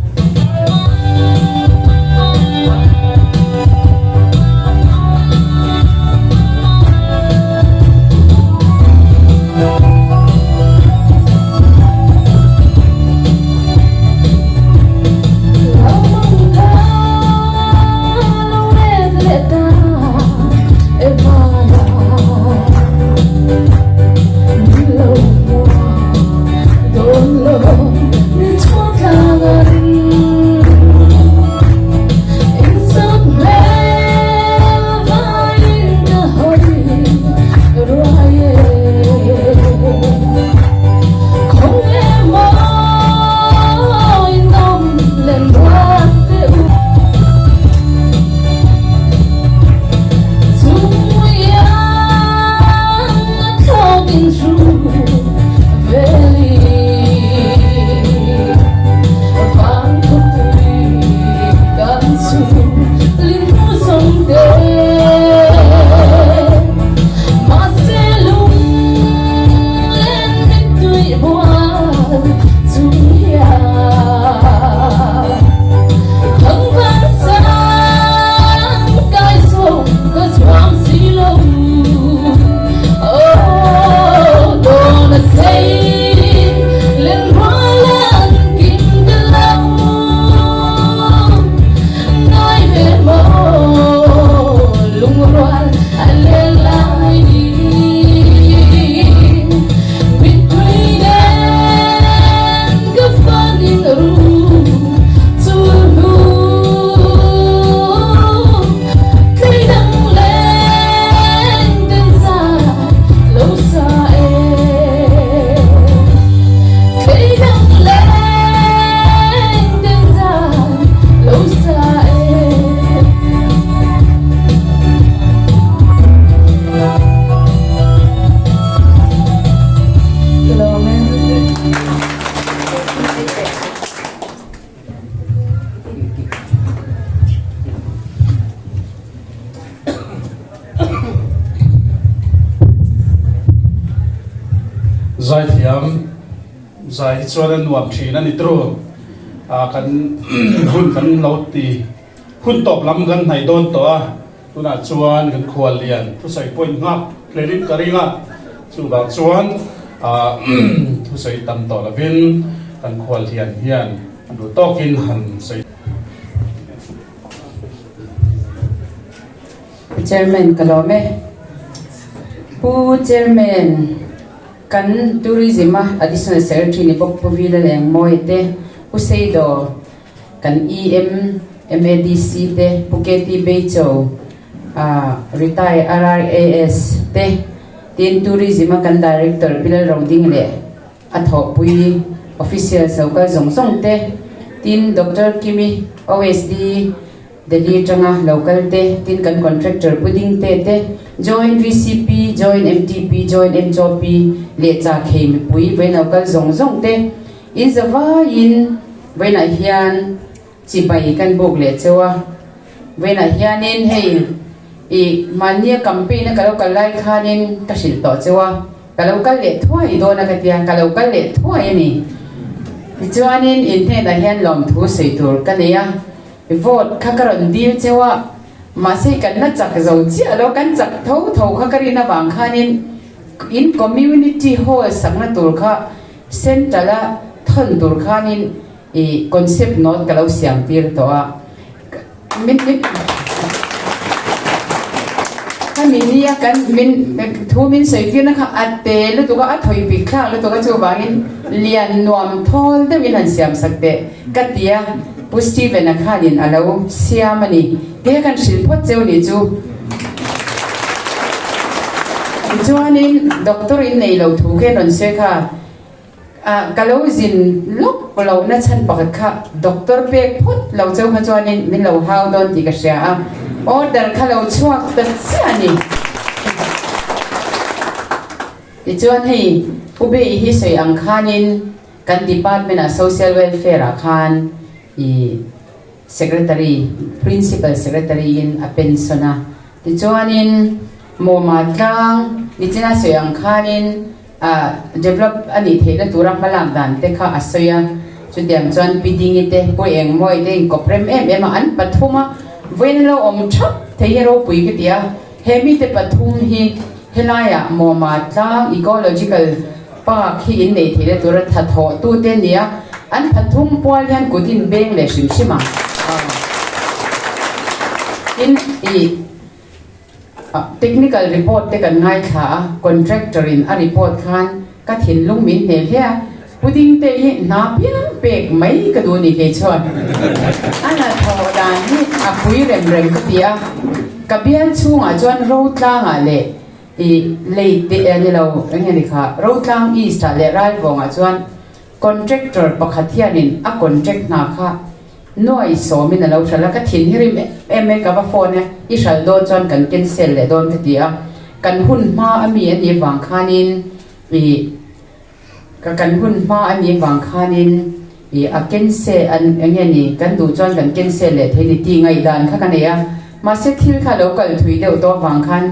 Zaithiam zai hi chuan a nuam thin a ni tru. Kan hun kan lo ti hun tawp lam kan hnaih dawn tawh a, tunah chuan kan khual lian thusawi point nghak hlelin ka ring a, chuvang chuan thusawi tam tawh lovin kan khual lian hian duh tawkin han sawi. Chairman ka lawm e. Pu Chairman, kan Tourism a Additional Secretary ni bawk Pu Vila Lengmawi te, Pu Seido, kan EM, MADC te, Pu KT Beicho, Retire RRAS te, tin Tourism a kan Director Pi Lalroding leh a thawhpui officials lo kal zawng zawng te, tin Doctor Kimi, OSD, Delhi atanga lo kal te, tin kan contractor Pu Dingte te, Joint VCP, Joint MTP, Joint MCOP leh Chakhei mipui vawiin lo kal zawng zawng te, in zavaiin vawiinah hian chibai kan buk leh cheu a. Vawiinah hianin hei i mahnia campaign a ka lo kal lai khanin ka hrilh tawh cheu a. Ka lo kal leh thuai dawn a ka tia, ka lo kal leh thuai a ni. Tichuanin in hnenah hian lawmthu sawi tur ka nei a, vote kha ka rawn dil cheu a, mahse kan la chak zo chiah lo, kan chak tho tho kha ka rin avang khanin in community hall sakna tur kha central a thawn tur khanin i concept note ka lo siam tir tawh a. Min min Hemi nia kan min thu min sawi tirna kha a te lutuk a, a thawi bik thlak lutuk a, chuvangin lian nuam thawl deuhin han siam sak teh ka ti a, Pu Stephen-a khanin a lo siam a ni. Te kan hrilh phawt cheu ni chu. Tichuanin doctor in nei lo thu khen rawn sawi kha. Ah, ka lo zin lawk lo na chhan pakhat kha doctor pek phawt lo cheu kha chuanin min lo hau dawn tih ka hria a, order kha lo chhuak ta chiah a ni. Tichuan hei Pu Bei hi sawi ang khanin kan department ah social welfare ah khan i secretary, principal secretary in a pension a, tichuanin Mawma tlang nichina sawi ang khanin A develop a nih theihna tura hmalak dan te kha a sawi a, chutiang chuan Pi Dingi te, Pu Engmawi te inkawp rem em em a, an pathum a, vawiin lo awm thap thei hi ropui ka ti a, he mite pathum hi helaiah Mawma tlang Ecological Park hi in neih theihna tura tha thawh tu te a ni a, an pathum pual hian kut in beng leh hrim hrim ang. Tin, i. Technical report te kan ngaithla a, contractor in a report khan ka thinlung min hneh hle a, pudding te hi hna piang pek mai ka duh ni kei chuan a hnathawh dan hi a pui rem rem ka ti a, ka bial chhungah chuan Rotlangah leh i lei te ni lo eng nge ni kha Rotlang East ah leh Ralvawngah chuan contractor pakhat hianin a contract hna kha Nuai sawmin a lo hralh a, ka thin hi rim em em ka va phone e, i hralh dawn chuan kan cancel leh dawn ka ti a, kan hun hma a mi a nih vang khanin i ka kan hun hma a nih vang khanin i a cancel an eng nge ni kan duh chuan kan cancel leh thei ni tih ngaihdan kha ka nei a, mahse thil kha lo kal thui deuh tawh vang khan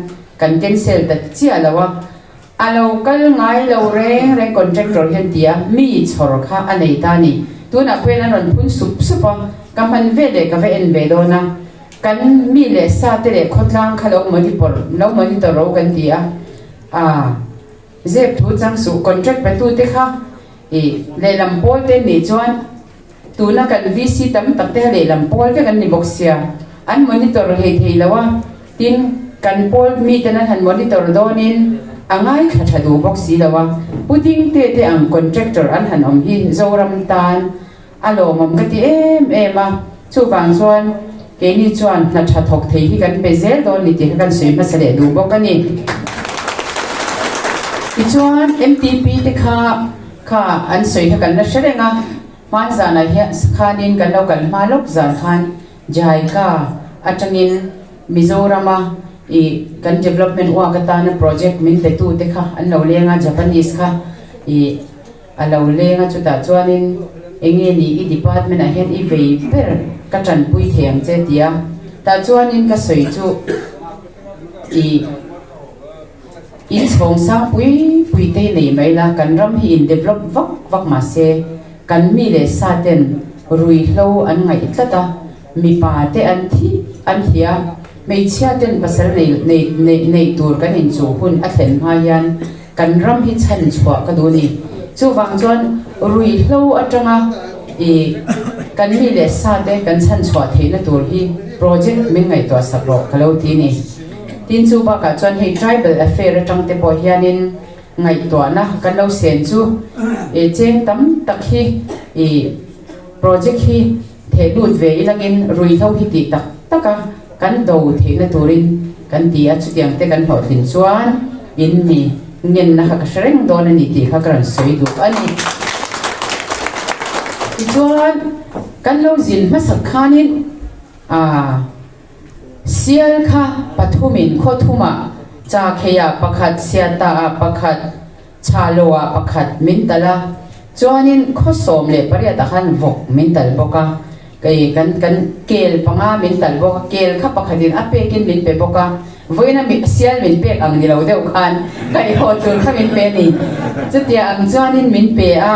kan cancel ta chiah lo a, A lo kal ngai lo reng reng contractor hian ti a, mi chhawr kha a nei ta a ni. Tunah pawhin an rawn phun sup sup a, ka hman ve leh ka va en ve dawn a. Kan mi leh sa te leh khawtlang kha lo monitor lo monitor ro kan ti a, aa zep thu chang suh contract pe tu te kha i lehlam pawl te nih chuan tuna kan VC tam tak te kha lehlam pawl vek an ni bawk sia, an monitor hlei thei lo a. Tin, kan pawl miten an han monitor dawnin a ngaithla tha duh bawk si lo a, Pu Dingte te ang contractor an han awm hi Zoram tan a lawmawm ka ti em em a, chuvang chuan keini chuan hna tha thawk thei hi kan pe zel dawn ni tih kha kan sawi hmasa leh duh bawk a ni. Tichuan MTP te kha kha an sawi kha kan la hre reng a, hmanzanah hian khanin kan lo kal hma lawk zan khan Jaika atangin Mizorama i kan development work atana project min petu te kha an lo leng a, Japanese kha i a lo leng a, chutah chuanin enge ni i department ah hian i vei ber ka tanpui thei ang che ti a, tah chuanin ka sawi chu i. In chhawng sang pui pui te hi nei mai la, kan ram hi in develop vak vak mah se kan mi leh sa ten ruihhlo an ngaih tlat a, mipa te an thi an thi a, hmeichhia ten pasal nei nei nei neih tur kan inchuh hun a thlen hma hian kan ram hi chhan chhuah ka duh a ni. Chuvang chuan ruihhlo atanga ih kan mi leh sa te kan chhan chhuah theihna tur hi project min ngaihtuah sak rawh ka lo ti a ni. Tin chu bakah chuan hei tribal affair atang te pawh hianin ngaihtuahna kan lo sen chu ih cheng tam tak hi ih project hi theh lut ve ilangin ruihhlo hi tih tak tak a kan do theihna turin kan ti a, chutiang te kan hlawhtlin chuan in mi ngenna kha ka hre reng dawn a ni tih kha ka rawn sawi duh a ni. Tichuan kan lo zin hmasak khanin ah. Sial kha pathumin khaw thumah, Chakheia pakhat, Siataah pakhat, Chhaloah pakhat min tal a, chuanin khaw 18 ah khan vawk min tal bawk a, kei kan kan kel panga min tal bawk a, kel kha pakhatin a pekin min pe bawk a, vawiina sial min pek ang ni lo deuh khan kaihhaw tur kha min pe a ni. Chutia ang chuanin min pe a.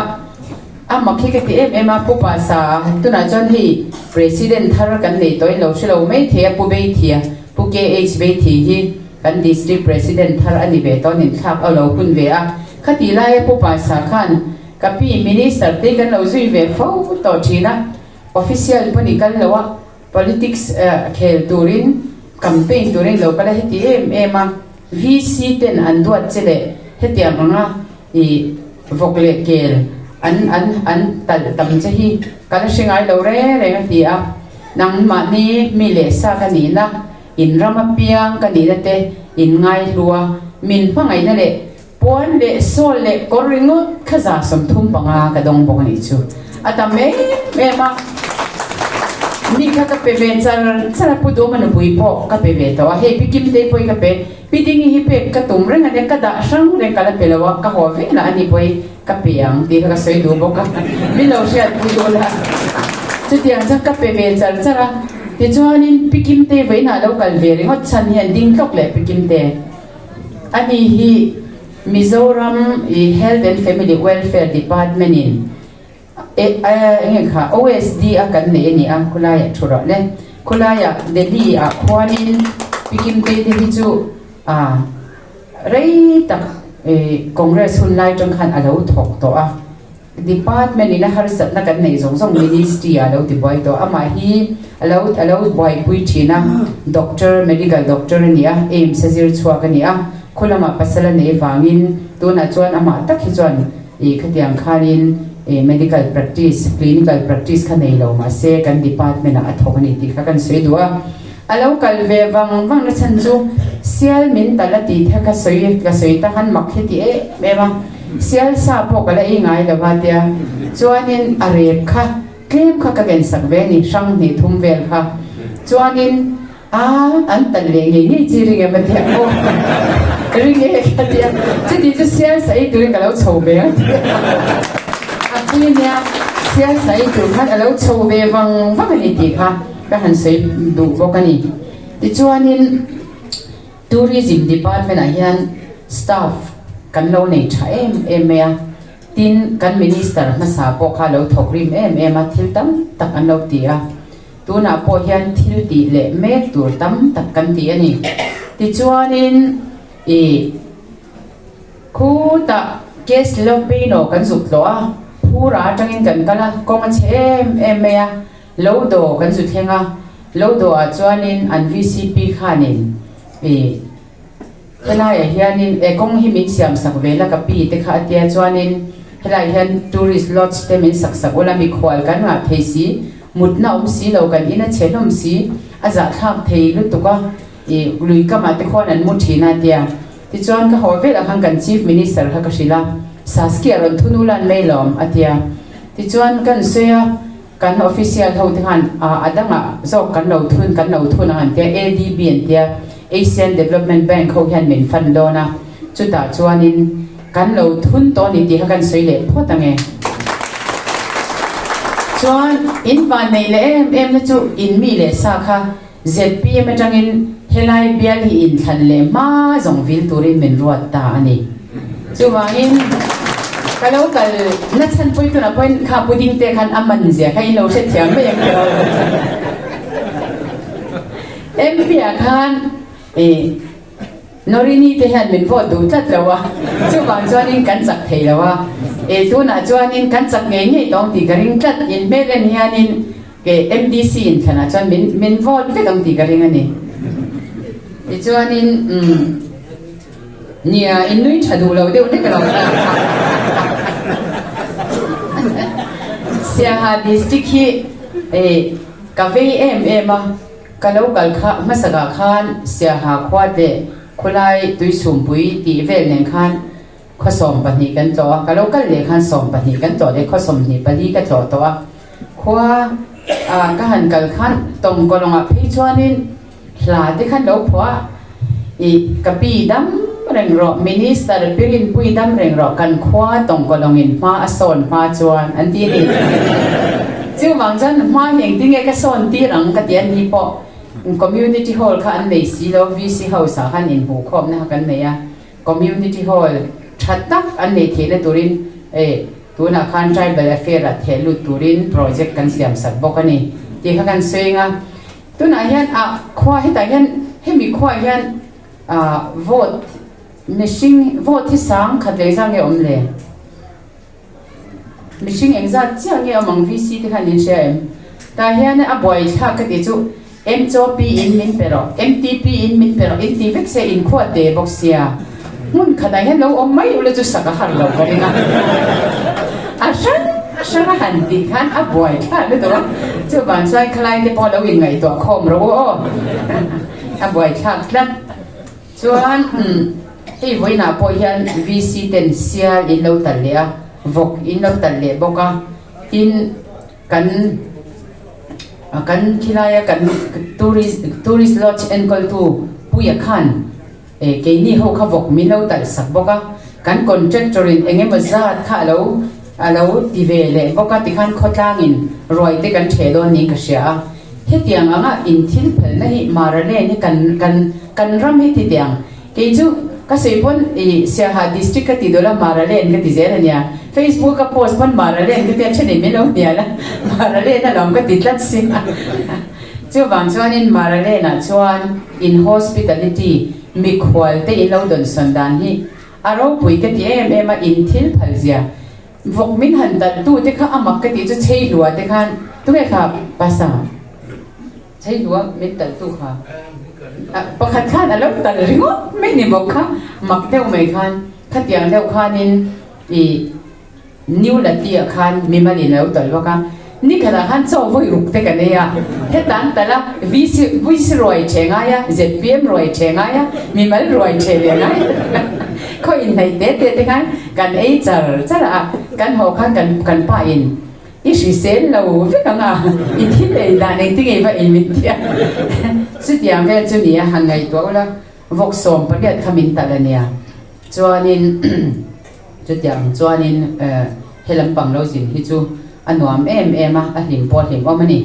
A mak hi ka ti em em a, Pu Pasa, tunah chuan hei President thar kan nei tawhin lo hre lo mai thei a, Pu Beithia, Pu KH Beithi hi kan District President thar a ni ve tawh nin thlak a lo hun ve a, khati laia Pu Pasa khan ka pi Minister te kan lo zui ve fo tawh thin a, Official pawh ni kal lo a, Politics khel turin campaign turin lo kal a heti em em a, VC ten an duat che leh hetiang anga i vawk leh kel an an an talh tam che hi ka la hre ngai lo reng reng a ti a, nangmahni mi leh sa ka nihna, in ram apiang ka nihna te in ngaihlua min hmangaihna leh Puan leh sawl leh kawr ringawt kha 35 ka dawng bawk a nih chu. A tam em em a. Ni kha ka pe ve char char a, Pu Duma nupui pawh ka pe ve tawh a, hei Pi Kimtei pawh hi ka pe, Pi Dingi hi pek ka tum reng a nia, ka dah hrang reng ka la pe lo a, ka haw velah a ni pawh hi ka pe ang tih kha ka sawi duh bawk a, min lo hriat pui duh la. Chutiang chuan ka pe ve char char a, tichuanin Pi Kimtei vawiinah lo kal ve ringawt chhan hian ding tlawk leh Pi Kimtei. Ani hi Mizoram i Health and Family Welfare Department in enge kha OSD a kan nei a ni a, khulaiah thu rawh le. Khulaiah Delhi ah khuanin Pi Kimtei te hi chu ah rei tak Congress hun lai tang khan a lo thawk tawh a. Department in a harsatna kan neih zawng zawng Ministry ah a lo ti buai tawh. Amah hi a lo a lo buaipui thin a, Doctor, Medical Doctor a ni a, AIIMS a zir chhuak a ni a, khu lamah pasal a neih vangin tunah chuan amah tak hi chuan ih khatiang khanin ih medical practice, clinical practice kha nei lo mahse kan department ah a thawk a ni tih kha kan sawi duh a. A lo kal ve vang vang na chhan chu sial min tal a tih the ka sawi ka sawi ta khan mak hi ti em em a, sial sa pawh ka la ei ngai lo va tia chuanin a rep kha tlem kha ka ken sak ve a ni hrang hnih thum vel kha chuanin a an tal leh ngei ngei chi ring em a tia aw ring e ka tia chuti chu sial sa ei turin ka lo chho ve a tia a pui nia sial sa ei tur khan a lo chho ve vang vang a ni tih kha. Ka han sawi duh bawk a ni. Tichuanin Tourism Department ah hian staff kan lo nei tha em em mai a, tin kan Minister hmasa pawh kha lo thawk rim em em a, thil tam tak an lo ti a, tunah pawh hian thil tih leh mek tur tam tak kan ti a ni. Tichuanin ih khutah Case Lopino kan zuk tlawh a, Phura atangin kan kal a, kawng a chhe em em mai a. Lo do kan zu thleng a, lo do ah chuanin an vcp khanin ih helaiah hianin e kawng hi min siam sak ve la ka pi te kha a tia chuanin helaiah hian tourist lodge te min sak sak ula mikhual kan ngah thei si mutna awm si lo kan in a chhe hlawm si a zahthlak thei lutuk a ih lui kamah te khuan an mu thin a tia tichuan ka haw velah khan kan chief minister kha ka hrilh a Saskia rawn thun ulan mai lawm a tia tichuan kan sawi a. Kan official ho te khan a dangah zawk kan lo thun kan lo thun ang an tia, ADB an tia, Asian Development Bank ho hian min fund dawn a, chutah chuanin kan lo thun tawh a ni tih kha kan sawi leh phawt ang e. Chuan in van neih leh em em na chu in mi leh sa kha zpm atangin. Helai bial hi inthlan leh hma zawng vil turin min ruat ta a ni. Chuvangin ka lo kal na chhan pawhin tunah pawhin kha pudding te khan a man zia kha in lo hrethiam mai ang tiraw. MP ah khan ih Norini te hian min vote duh tlat lo a, chuvang chuanin kan chak thei lo a, ih tunah chuanin kan chak ngei ngei tawng tih ka ring tlat, in hmel en hianin Ke MDC in thlanah chuan min min vote vek ang tih ka ring a ni. Tichuanin umm nia in nui tha duh lo deuh hlek lo. Siaha district hi eh ka vei em em a, ka lo kal kha hmasakah khan Siaha khua leh khawlai tuisumpui tih vel nen khan Khaw 12 kan tlawh a, ka lo kal leh khan 12 kan tlawh leh khaw 24 ka tlawh tawh a. Khua ah ka han kal khan tawngkawlawngah phei chuanin hla te khan lo phuah a, ih ka pi dam reng rawh, Minister Pirinpui dam reng rawh, kan khua tawngkawlawngin hma a sawn hma chuan an ti a ni. Chuvang chuan hma hi engtin nge ka sawn tir ang ka ti a ni pawh Community Hall kha an nei si lo, VC House ah khan inhmuhkhawmna kha kan nei a. Community Hall tha tak an nei theihna turin eh tunah khan Tribal Affair ah theh lut turin project kan siam sak bawk a ni tih kha kan sawi ang a. Tunah hian ah khua hetah hian hemi khuaah hian ah vote mihring vote hi sang khat leh zang nge awm le? Mihring engzat chiah nge awm ang VC te khan in hria em? Tah hian a buai thlak ka tih chu MCOP in min pe rawh, MTP in min pe rawh in ti vek se in khuat te bawk sia. Hmun khatah hian lo awm mai ula chu sak a har lo ka ring a. A hrang hrang a han tih khan a buai thlak lutuk a, chuvang chuan khalai te pawh lo inngaihtuah khawm rawh u aw. A buai thlak tlat. Chuan hei vawiinah pawh hian VC ten sial in lo talh leh a, vawk in lo talh leh bawk a, tin kan kan khilaia kan tourist tourist lodge enkawltu Puia khan eh keini ho kha vawk min lo talh sak bawk a, kan contractor in eng emaw zat kha a lo a lo ti ve leh bawk a tikhan khawtlangin ruai te kan ṭheh dawn niin ka hria a. Hetiang anga inthil phelhna hi Maraland hi kan kan kan ram hi ti teh ang. Kei chu ka sawi pawn i Siaha district ka ti dawlh a Maraland ka ti zel a nia. Facebook ka post pawn Maraland ka tia thenin min lo hnial a Maraland a lawm ka ti tlat si a. Chuvang chuanin Maraland ah chuan in hospitality mikhual te in lo dawnsawn dan hi a ropui ka ti em em a inthil phal zia. Vawk min han talh tu te kha a mak ka tih chu chei hlua te khan tunge kha pasa chei hlua min talh tu kha pakhat khan a lo talh ringawt mai ni bawk kha mak deuh mai khan khatiang deuh khanin ih new lati ah khan mimalin a lo talh bawk a nikhatah khan chaw vawi ruk te ka nei a hetan talh a VC VC ruai ṭhe ngai a ZPM ruai ṭhe ngai a mimal ruai ṭhe leh ngai khaw inhnaih te te te khan Kan ei char char a, kan haw khan kan kan pa in i hrisel lo vek ang a, i thil ei dan engti ngei va ei min ti a. Chutiang vel chu nia han ngaihtuah ula, vawk 18 kha min talh a nia. Chuanin chutiang chuanin he lampang lo zin hi chu a nuam em em a, a hlim pawh a hlim awm a ni.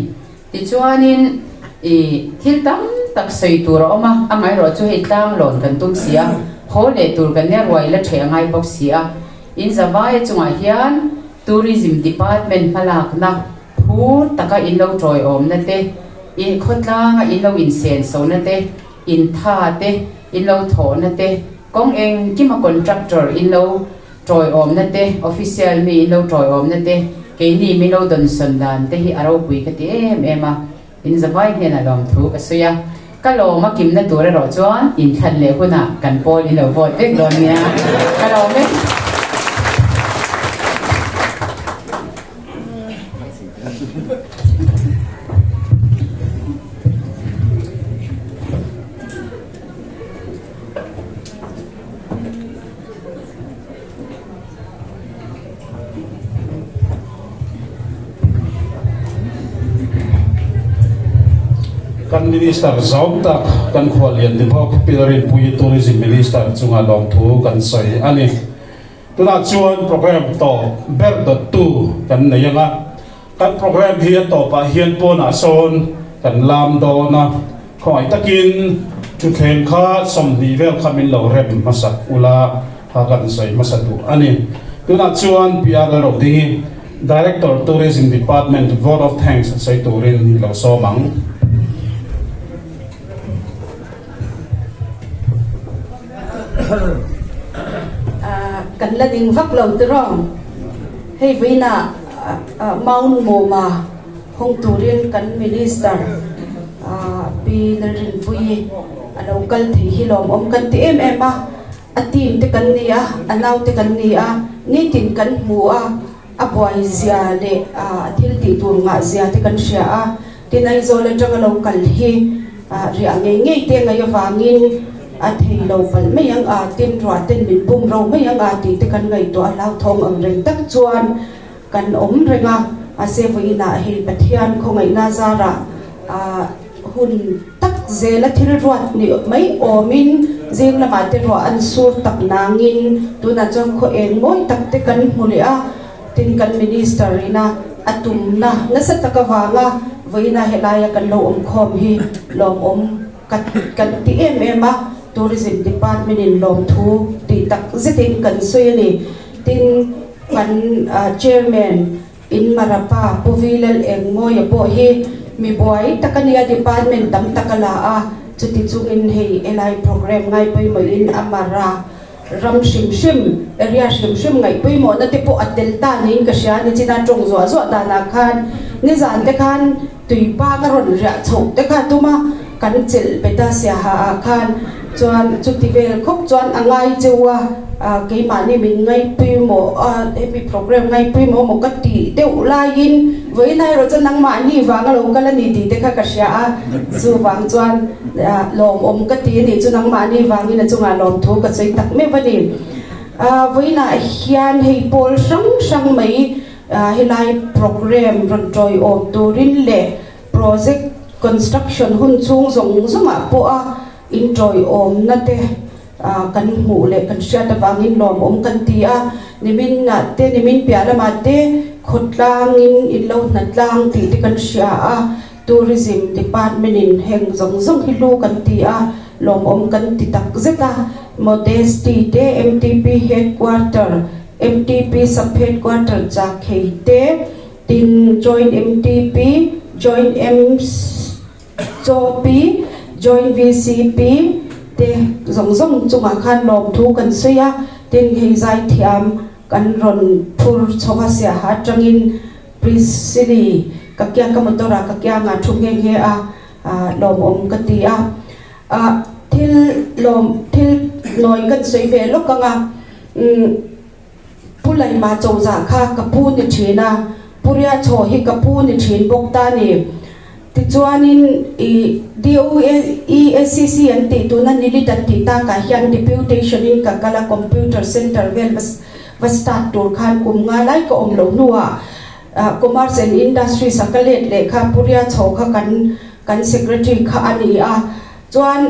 Tichuanin i thil tam tak sawi tur a awm a, amaherawh chu hei tlang lawn kan tum si a, haw leh tur kan nia ruai la ṭheh a ngai bawk si a. In zavaia chungah hian Tourism Department hmalakna phur taka in lo ṭawiawmna te, in khawtlanga in lo insenso-na te, in tha te, in lo thawhna te, kawng engkima contractor in lo Ṭawiawmna te, official mi in lo ṭawiawmna te, keini min lo dawnsawn dan te hi a ropui ka ti em em a, in zavai hnenah lawmthu ka sawi a, ka lawm a kimna tur erawh chuan inthlan leh hunah kan pawl in lo vote vek dawn nia, ka lawm e. Kan Minister zawng tak kan khuallian ni bawk Pi Rinpuii Tourism Minister chunga lawmthu kan sawi a ni. Tunah chuan program tawp ber dawttu kan nei anga kan program hi a tawpah hian pawnah sawn kan lam dawn a, khawngaih takin. Thutthleng kha 20 vel kha min lo rem hmasak ula kha kan sawi hmasa duh a ni. Tunah chuan PR Lalrodingi, Director Tourism Department Vote of Thanks sawi turin i lo sawm ang. Kan la ding vak lo tiraw? Hei vawiinah Mount Mawma hawng turin kan Minister Pi Lalrinpuii a lo kal thei hi lawmawm kan ti em em a, a team te kan ni a, a naute kan ni a, nitin kan hmu a, a buai zia leh a thil tih tur ngah zia te kan hria a, tin Aizawl atanga lo kal hi riah ngei ngei te ngaih avangin a thei lo palh mai ang a, tin ruah ten min bum ro mai ang a tih te kan ngaihtuah a hlauthawng ang reng tak chuan Kan awm reng a, mahse vawiinah hei Pathian khawngaihna zarah hun tak zela thil ruat ni mai awmin zing lamah te ruah an sur tak nangin tunah chuan khaw eng mawi tak te kan hmu leh a, tin kan Minister ina a tumna nasa tak avanga vawiinah helaia kan lo awm khawm hi lawmawm kan ti em em a, Tourism Department in lawmthu tih tak zetin kan sawi a ni. Tin, kan Chairman in Marapa Pu Vilal Engmawia pawh hi mi buai tak a nia, department tam tak a la a, chuti chungin hei helai programme ngai pawimawhin a Mara ram hrim hrim, area hrim hrim ngaih pawimawhna te pawh a tel ta niin ka hria a ni. China tawng zuah zuah danah khan nizan te khan tuipa ka rawn riah chhoh te kha tum a, kan chelh bet a siaha ah khan chuan chuti vel khawp chuan a ngai cheu a, keimahni min ngaihpawimawh a, hemi programme ngaihpawimawh maw ka tih deuh laiin vawiin erawh chuan nangmahni vang a lo kal a ni tih te kha ka hria a, chuvang chuan lawmawm ka ti a nih chu nangmahni vangin a chungah lawmthu ka sawi tak meuh a ni. Vawiinah hian hei pawl hrang hrang mai Helai programme rawn tawiawm turin leh project construction hun chhung zawng zawngah pawha intawiawmna te kan hmuh leh kan hriat avangin lawmawm kan ti a. Nimin ah te, nimin piah lamah te khawtlangin in lo hna tlang tih te kan hria a, Tourism Department in heng zawng zawng hi hlu kan ti a, lawmawm kan ti tak zet a. Modesty te MTP Headquarter MTP Sub Headquarter Chakhei te, tin Joint MTP, Joint MCOP, Joint VCP te zawng zawng chungah khan lawmthu kan sawi a, tin hei zaithiam kan rawn phur chho a siaha atangin Priscilly ka kiang ka motor ah ka kiangah thu nghe nghe a, lawmawm ka ti a. Thil lawm thil nawi kan sawi ve lawk ang a. Umm Pu Laima Chawzah kha ka pu ni thin a, Pu Riachaw hi ka pu ni thin bawk ta ni. Tichuanin i DOEACC an tih tuna Nilit an tih takah hian deputation in ka kal a, computer center vel va start tur khan kum nga lai ka awm loh hnuah Commerce and Industries a ka let leh kha Pu Riachaw kha kan kan secretary kha a ni a. Chuan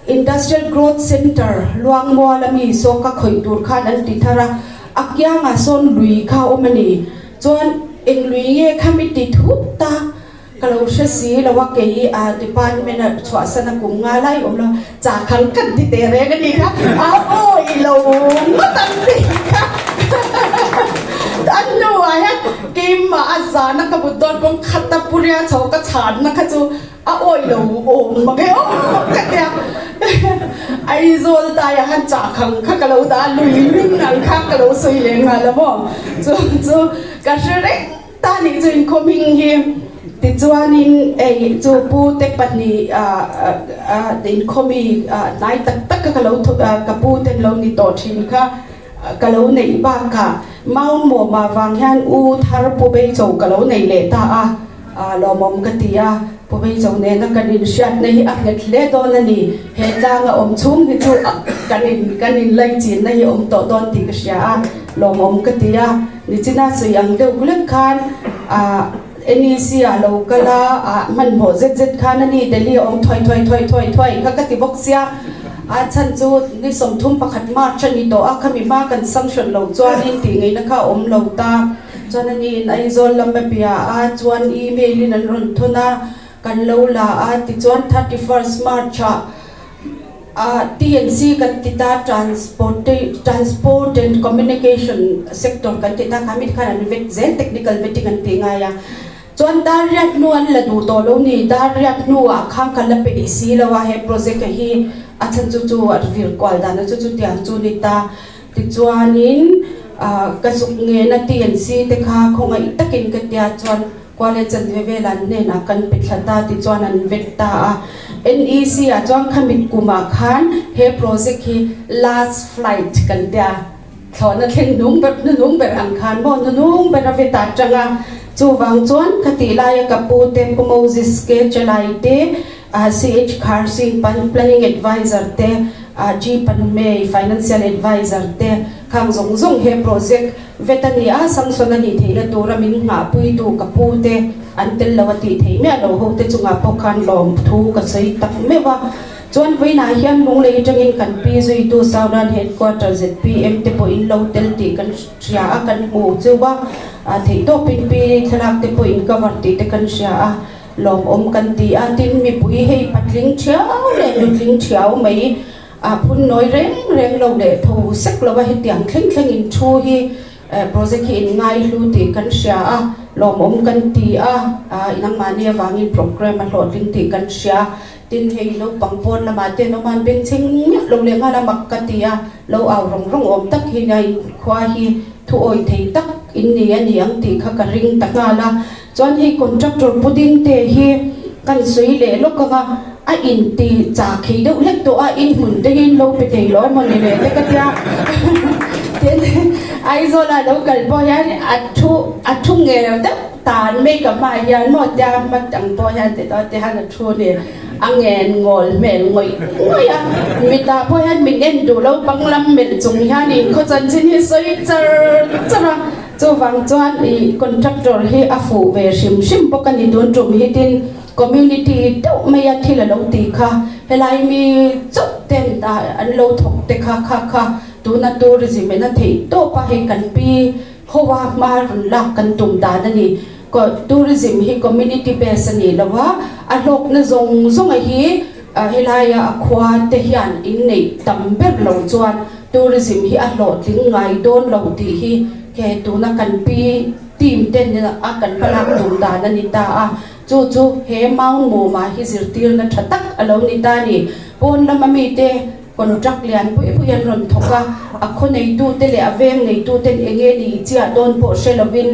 Industrial Growth Centre Luangmual a mi saw ka khawih tur khan an ti thar a, a kiangah sawn lui kha a awm a ni. Chuan eng lui nge kha mi ti thut ta ka lo hre si lo a, kei a department a chhuahsan a kum nga lai awm lo, cha khang kan ti teh reng a ni kha, a awi lo ngawt ang tih kha an hnuah hian keimah a zana ka but dawn kawng khata puria chho ka chhanna kha chu A awi lo awm mang e aw ka tia Aizawl taiah khan chah khang kha ka lo dah a, lui hming ang kha ka lo sawi leh nghal a maw chu chu ka hre reng ta nih chu inkhawm hming hi tichuanin ei chu pu te pahnih ah inkhawmi hnai tak tak kha ka lo ka pu te an lo ni tawh thin kha ka lo neih bakah Mount Mawma vang hian u thar pu Beicho ka lo nei leh ta a. Lawmawm ka ti a, Pu Beizo nena kan inhriatna hi a nghet hle dawn a ni. He tlanga awm chhung hi chu kan in kan inlaichinna hi awm tawh dawn tih ka hria a, lawmawm ka ti a. Nichina sawi ang deuh lek khan NEC ah lo kal a, hmanhmawh zet zet khan a ni Delhi a awm thuai thuai thuai thuai thuai kha ka ti bawk sia. A chhan chu ni 31 March a ni tawh a, khami hma kan sanction loh chuanin tih ngaihna kha a awm lo ta. Chuan aniin Aizawl lam a bia a, chuan email in an rawn thawn a, kan lo la a, tichuan 31st March ah TNC kan ti ta, Transport and Communication sector kan ti ta kha mi khan an vet zel, technical vetting an tih ngai a. Chuan dar riat hnu an la duh tawh lo ni, dar riat hnuah khan ka la peih si lo a, he project a hi a chhan chu chu a vir kual dan a chu chutiang chu ni ta. Tichuanin ka zuk ngena TNC te kha khawngaih takin ka tia chuan Kuala chanve vel an hnenah kan pe thla ta tichuan an vet ta a. NEC ah chuan khamit kumah khan he project hi last flight kan tia thlawhna thleng hnung ber hnunung ber ang khan maw hnunung ber a vet ah tang a. Chuvang chuan ka tih laia ka pu te Pu Moses K Chalai te CH Khar Singh Planning Adviser te G Panmei Financial Adviser te khang zawng zawng he project Vet a ni a, Samson a nih theihna tura min nghahpuitu ka pu te an tel lo a tih theih miah lo ho te chungah pawh khan lawm thu ka sawi tak meuh a. Chuan vawiinah hian Lunglei atangin kan pi zuitu Southern Headquarter zpm te pawh in lo tel tih kan hria a, kan hmu cheu a, theihtawpin pi thlalak te pawh in cover tih te kan hria a, lawmawm kan ti a. Tin, mipui hei patling thiau leh nutling thiau mai A phun nawi reng reng lo leh tho sek lo a, hetiang thleng thleng in thu hi project hi in ngai hlu tih kan hria a, lawmawm kan ti a, nangmahni avangin program a hlawhtling tih kan hria. Tin, hei naupang pawn lamah te an awm a, an bengchheng miah lo leh nghal a, mak ka ti a, lo au rawng rawng awm tak hi nia in khua hi thu awi thei tak in ni a ni ang tih kha ka ring ta nghal a. Chuan hei contractor pudding te hi kan sawi leh lawk ang a, a in ti chak thei deuh hlek tawh a, in hmun te hi in lo pe thei lo emaw ni le te ka tia. Tin, Aizawl ah lo kal pawh hian a thu a thu ngel deuh tan mai ka hmaah hian maw tia hma ang pawh hian ti tawh ti hian a thu ni, a ngen ngawl hmel ngawih ngawih a, mitah pawh hian min en duh lo bang lam melh chung hian in khaw chanchin hi sawi char char a. Chuvang chuan i contractor hi a fuh ve hrim hrim bawk a ni tun tum hi tin community deuh mai a thil a lo tih kha helai mi chauh ten an lo thawk te kha kha kha tuna tourism in a theih tawp a hei kan pi ho a hma rawn lak kan tum dan a ni tourism hi community base a ni lo a a hlawkna zawng zawng a hi helaia a khua te hian inneih tam ber lo chuan Tourism hi a hlawhtling ngai dawn lo tih hi he tuna kan pi team te a kan hmalak tum dan a ni ta a, chu chu he Mount Muma hi zirtirna tha tak a lo ni ta a ni. Pawn lama mite contract lian pui pui an rawn thawk a, a khaw neitute leh a veng neituten eng nge ni i chiah dawn pawh hre lovin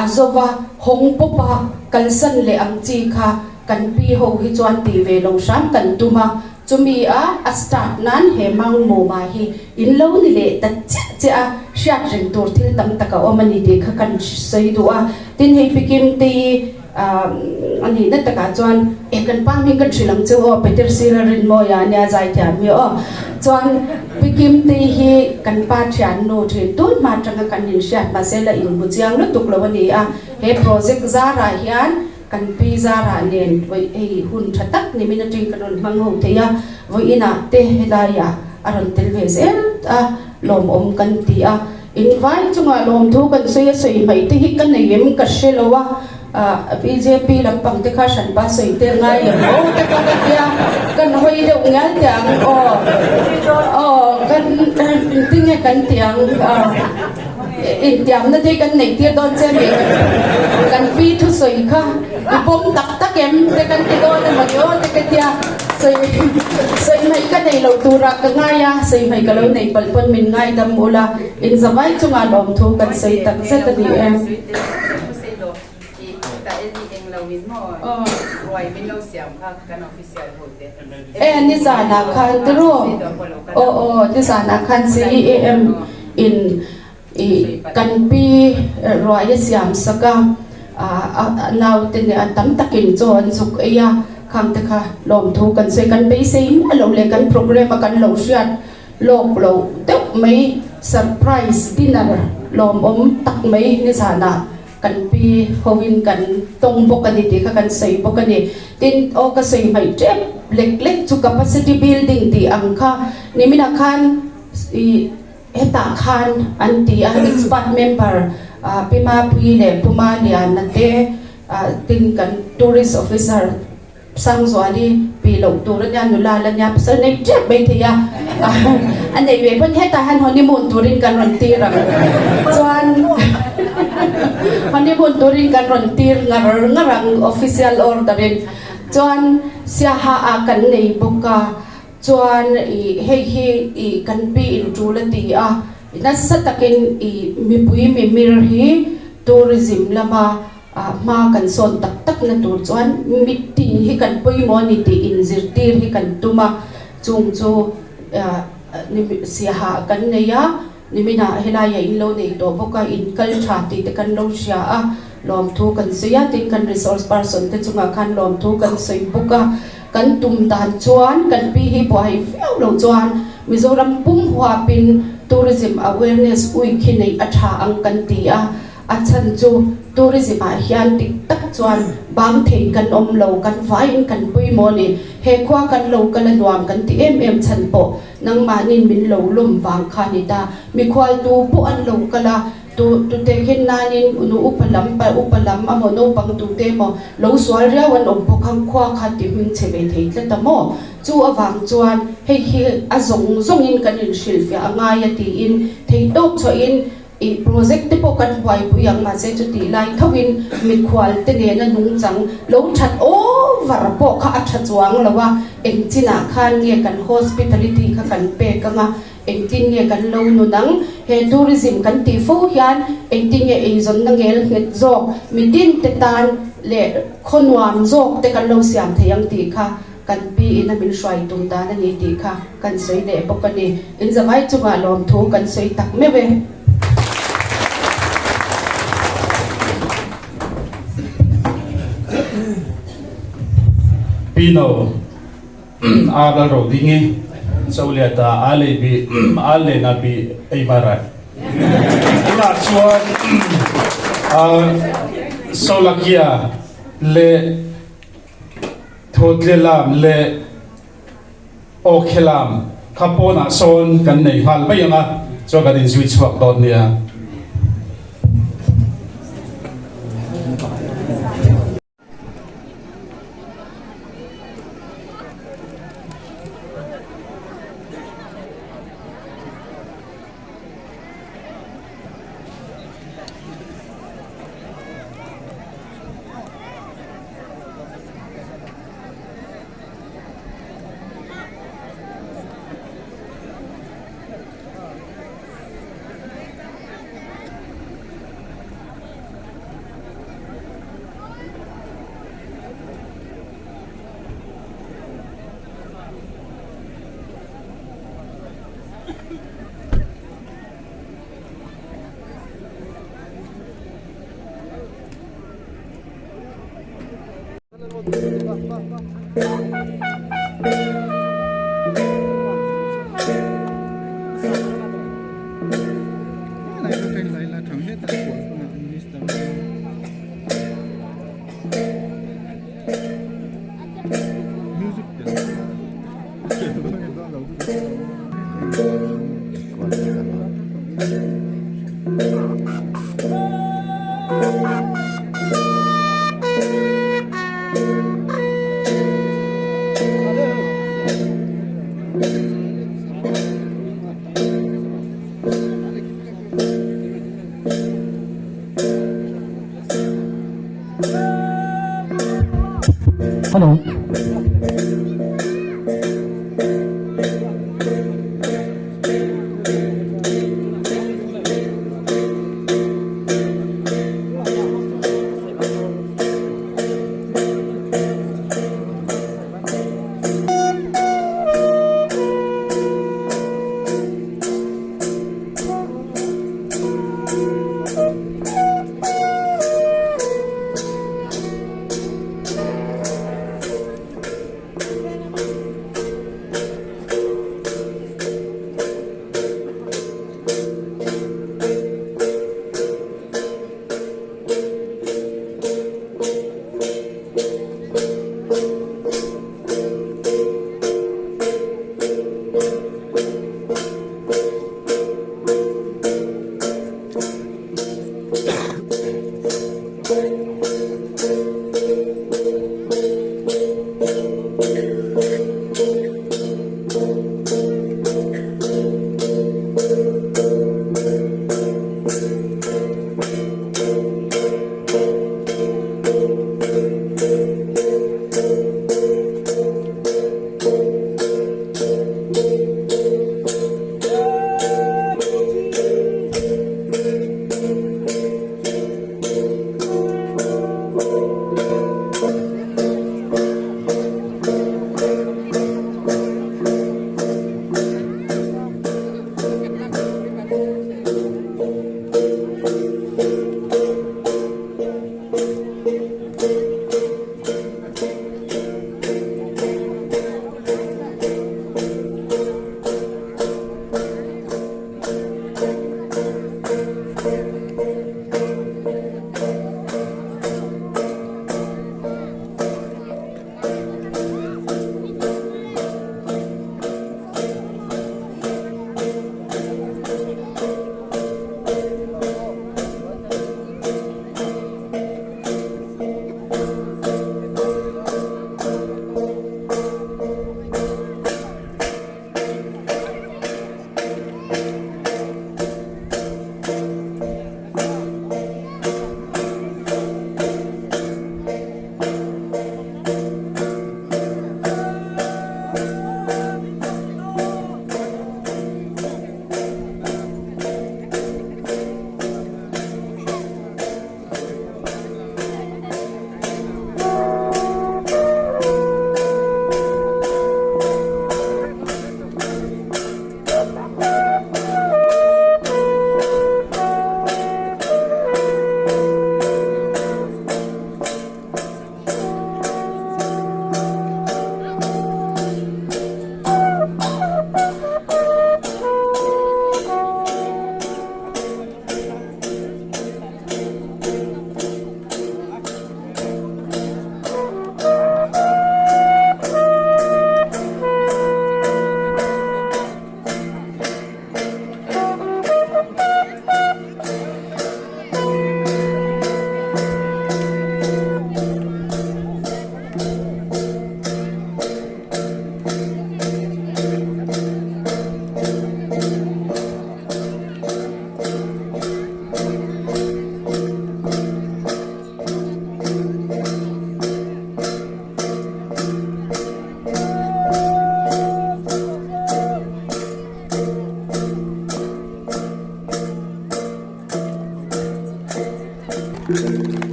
a zova hawng pawpa kalsan leh ang chi kha kan pi ho hi chuan tih ve lo hram kan tum a. Chumi a a start nan he Mount Moma hi in lo ni leh ta chiah chiah a, hriat reng tur thil tam tak a awm a ni tih kha kan sawi duh a. Tin hei Pikim te hi a nihna takah chuan e kan pa hming kan hrilh ang chu aw, Peter Sira Rinmawia a nia zaithiam hi aw. Chuan Pikim te hi kan pa thiannu thin tun hma atanga kan inhriat mahse la inhmu chiang lutuk lo a ni a. He project zarah hian Kan pi zarah nen vawi hei hun tha tak ni min atang kan rawn hmang ho thei a, vawiinah te helaiah a rawn tel ve zel a, lawmawm kan ti a. In vai chungah lawmthu kan sawi a, sawi hmaih te hi ka nei em ka hre lo a, bjp lampang te kha hranpa sawi tel ngai em aw te kha ka tia, kan hawi deuh ngial teh ang aw, aw kan engtin nge kan ti ang. Intiamna te kan neih tir dawn che mi kan pi thusawi kha i pawm tak tak em te kan ti dawn emaw ni aw te ka tia sawi sawi hmaih ka nei lo turah ka ngai a sawi hmaih ka lo nei palh pawn min ngai dam ula in zavai chungah lawmthu kan sawi tak zet a ni e. E nizanah khan tiraw aw aw nizanah khan CEM in i kan pi ruai a siam sak a a naute nen a tam takin chaw an zuk ei a khang te kha lawmthu kan sawi kan beisei miah lo leh kan program a kan lo hriat lawk lo deuh mai surprise dinner lawmawm tak mai nizanah Kan pi hoin kan tawng bawk a ni tih kha kan sawi bawk a ni. Tin, aw ka sawi hmaih tep lek lek chu capacity building tih ang kha niminah khan ih hetah khan an ti a, expert member Pi Mapuii leh Pu Maliana te tin kan tourist officer Sangzuali Pi. Pi loh tur ania, nula la nia, pasal nei tep mai thei a, a nei ve pawn hetah hian honeymoon turin kan rawn tir ang. Chuan honeymoon turin kan rawn tir ngar ngar ang official order in. Chuan Siaha ah kan nei bawk a, chuan ih hei hi ih kan pi in tul a ti a, nasa takin ih mipui mimir hi tourism lama Ah hma kan sawn tak tak na tur chuan mitin hi kan pawimawh a ni tih inzirtir hi kan tum a, chung chu siaha kan nei a, niminah helaiah in lo nei tawh bawk a, in kal tha tih te kan lo hria a, lawmthu kan sawi a, tin kan resource person te chungah khan lawmthu kan sawi bawk a, kan tum dan chuan kan pi hi buai viau lo chuan Mizoram pum huapin tourism awareness week hi neih a tha ang kan ti a. A chhan chu tourism ah hian dik tak chuan bang thei kan awm lo, kan vaiin kan pawimawh a ni. He khua kan lo kal a nuam kan ti em em chhan pawh nangmahnin min lo lawm vang kha a ni ta. Mikhual tu pawh an lo kal a, tu tute khin nanin nu upa lam pa upa lam amaw naupang tute emaw lo sual riau an awm bawk ang khua kha ti hming chhe ve thei tlat a maw? Chu avang chuan hei hi a zawng zawngin kan inhrilhfiah a ngai a tiin theihtawp chhuahin I project te pawh kan buaipui ang mahse chutih lai thovin mikhual te nena nungchang lo that over pawh kha a tha chuang lo a, engchinah khan nge kan hospitality kha kan pek ang a, engtin nge kan lo nun ang, he tourism kan tih fo hian engtin nge eizawnna ngel nghet zawk mitin te tan leh khaw nuam zawk te kan lo siam thei ang tih kha Kan pi in a min hruai tum dan a ni tih kha kan sawi leh bawk a ni. In zavai chungah lawmthu kan sawi tak meuh e. Pino a ral ro ding i choliata a lei bi a le na bi ei ma rai. Tunah chuan Solakia le Thawtlelam leh Awkhelam kha pawnah sawn kan nei nghal mai ang a, chuan kan inzui chhuak dawn nia. Hello.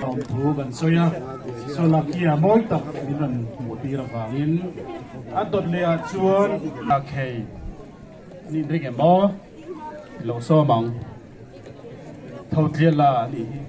Lawmthu kan sawi a, Sawlakia mawi tak min rawn hmuh tir avangin a dawt leh ah chuan Khei a nih ring em aw? I lo sawm ang. Tho tliat la a nih hi.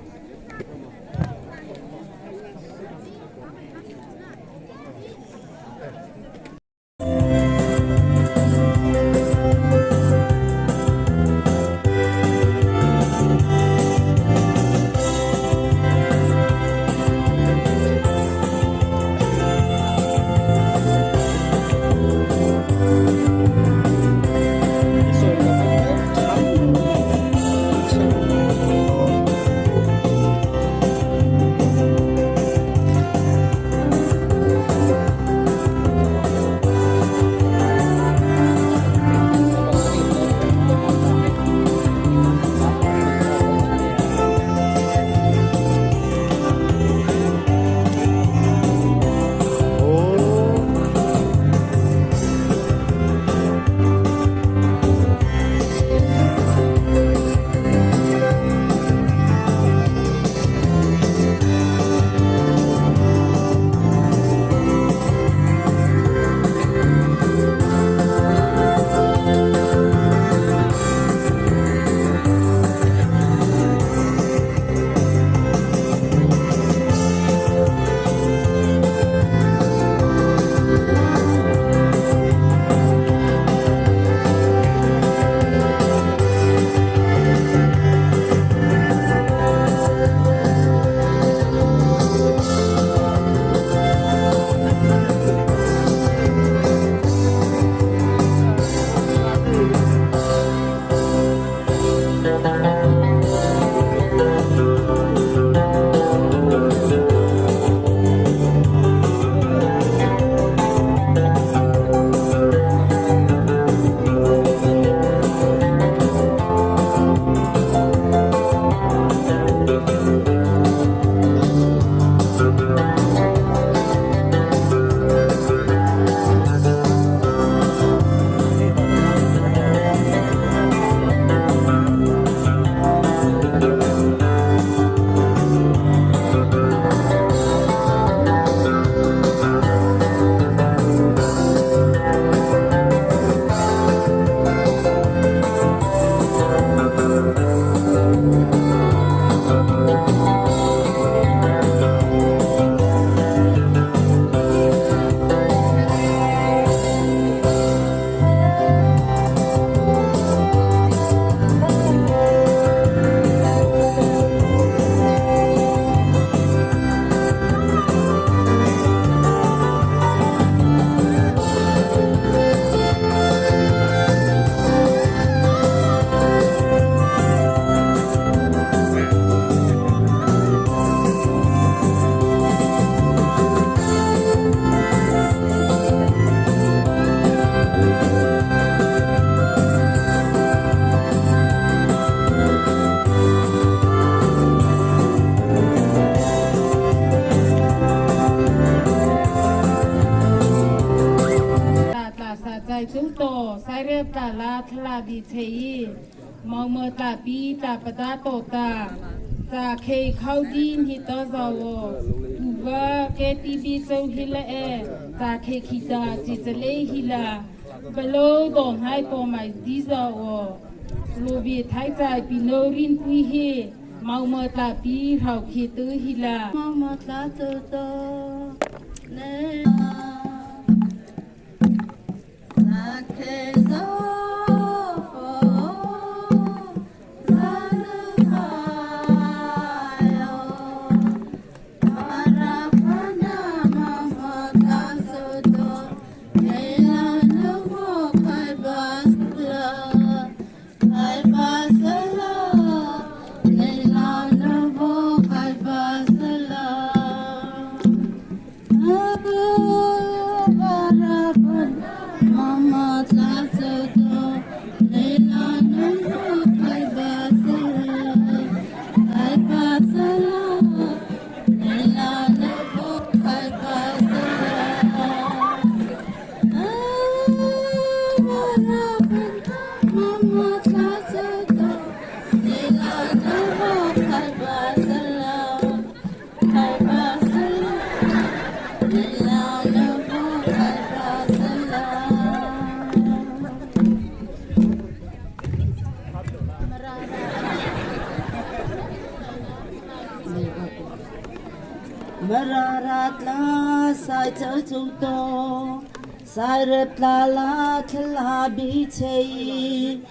Sai rep tla la thla bi chei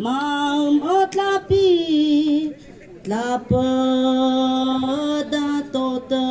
mau mo tla pi tla pa da to ta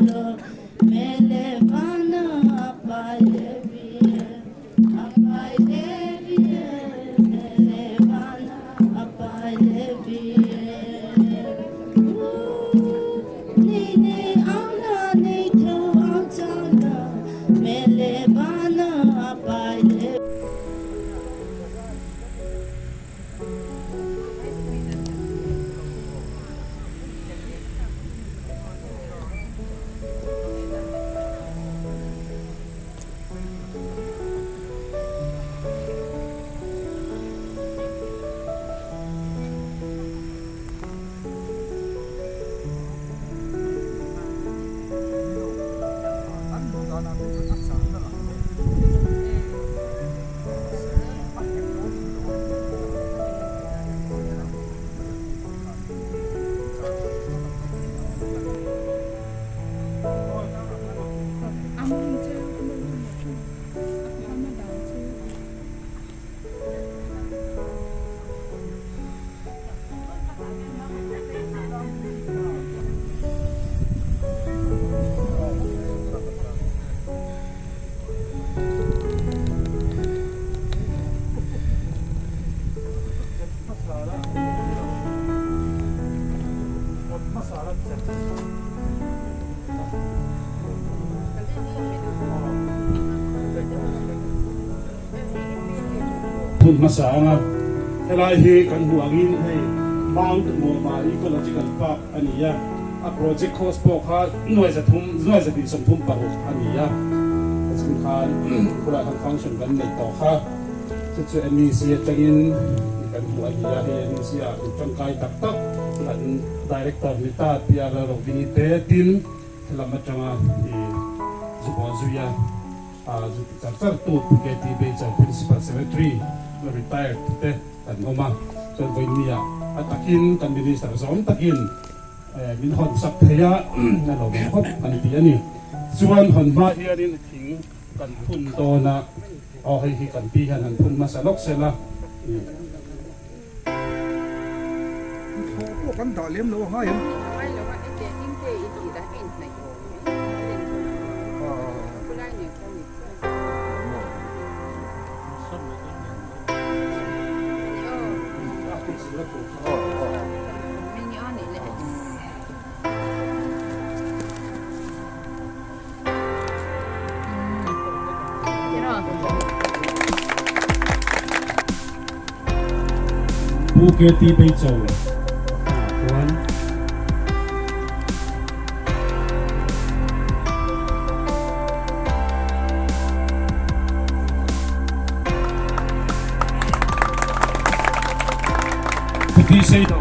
lo mele vana pai le vie apai le vie mele vana apai le vie nei nei au na nei thâu au chang la mele vana apai le. Phun hmasa anga helai hi kan hmuh angin hei Mount Mawma Ecological Park a ni a, a project cost pawh kha nuai zathum nuai zahnih sawmthum paruk a ni a, a chung khan khulai khan function kan nei tawh kha chu chu NEC atangin kan hmuh a ni a, hei NEC ah mi tangkai tak tak kan director ni ta Pi R Rovini te tin helam atanga i zubawl zui a. A zu ti char char tu Pu KT Beichar Principal Secretary la retired te kan awm a, chuan vawinia a takin kan Minister zawm takin min hawn sak thei a, a lo awm khawp kan ti a ni. Chuan hawn hma hianin thing kan phun dawn a, aw hei hi kan pi hian han phun hmasa lawk sela. Thaw pawh kan dah lem lo a ngai em? Pu KT Beicho chuan Pu T Seilo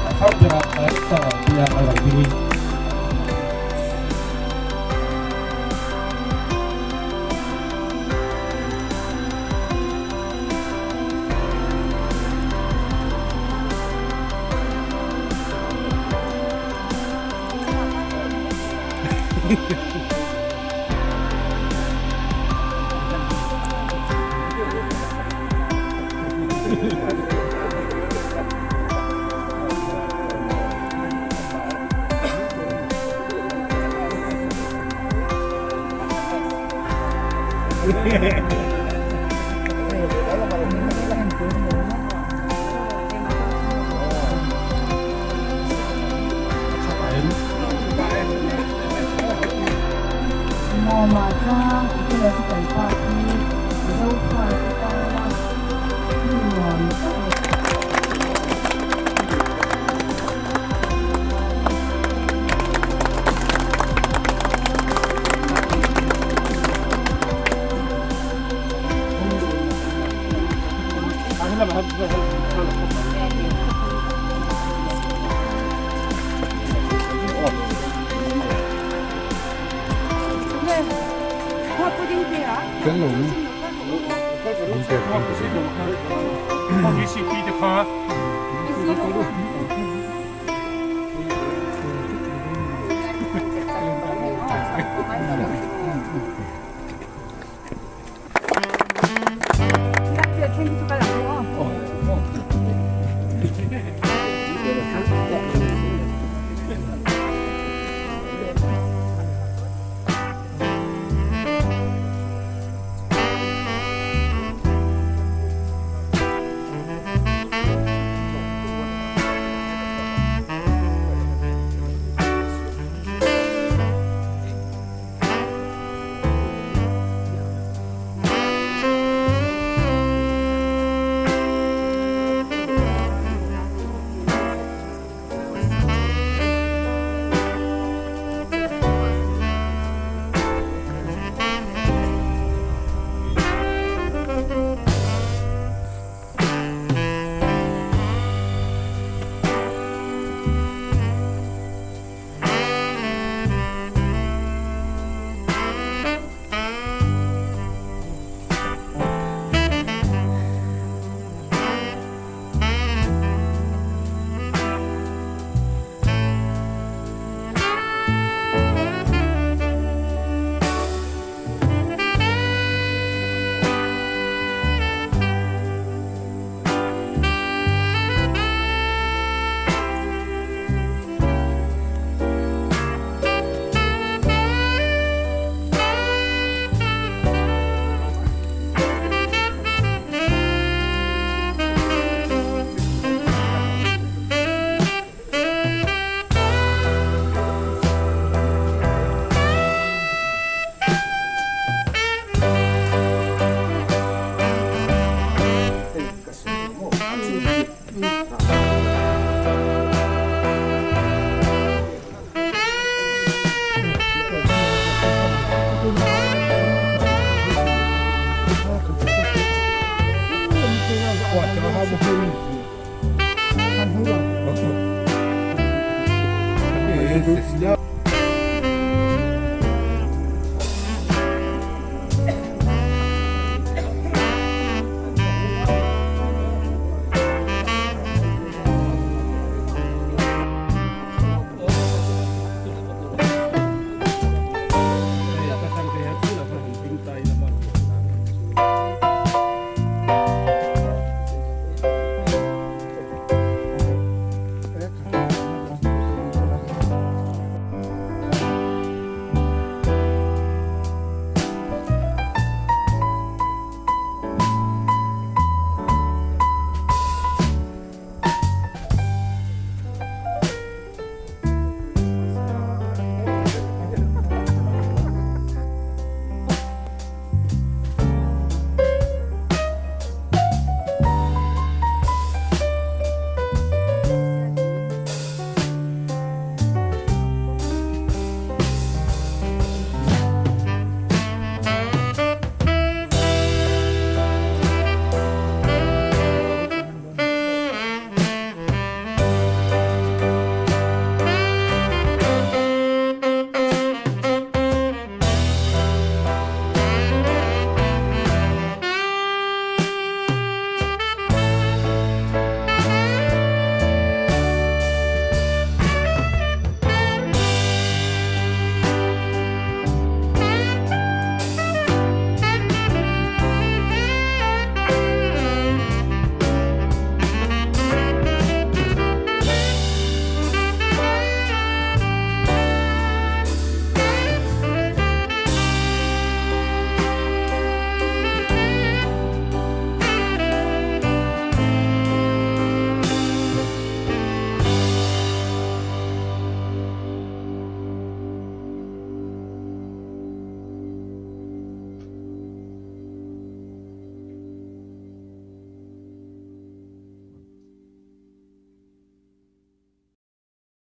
A thar berah director tia a lo ding i. Mawma tlang ecological park hi Zofate tana hmun nuam tak a ni. 看。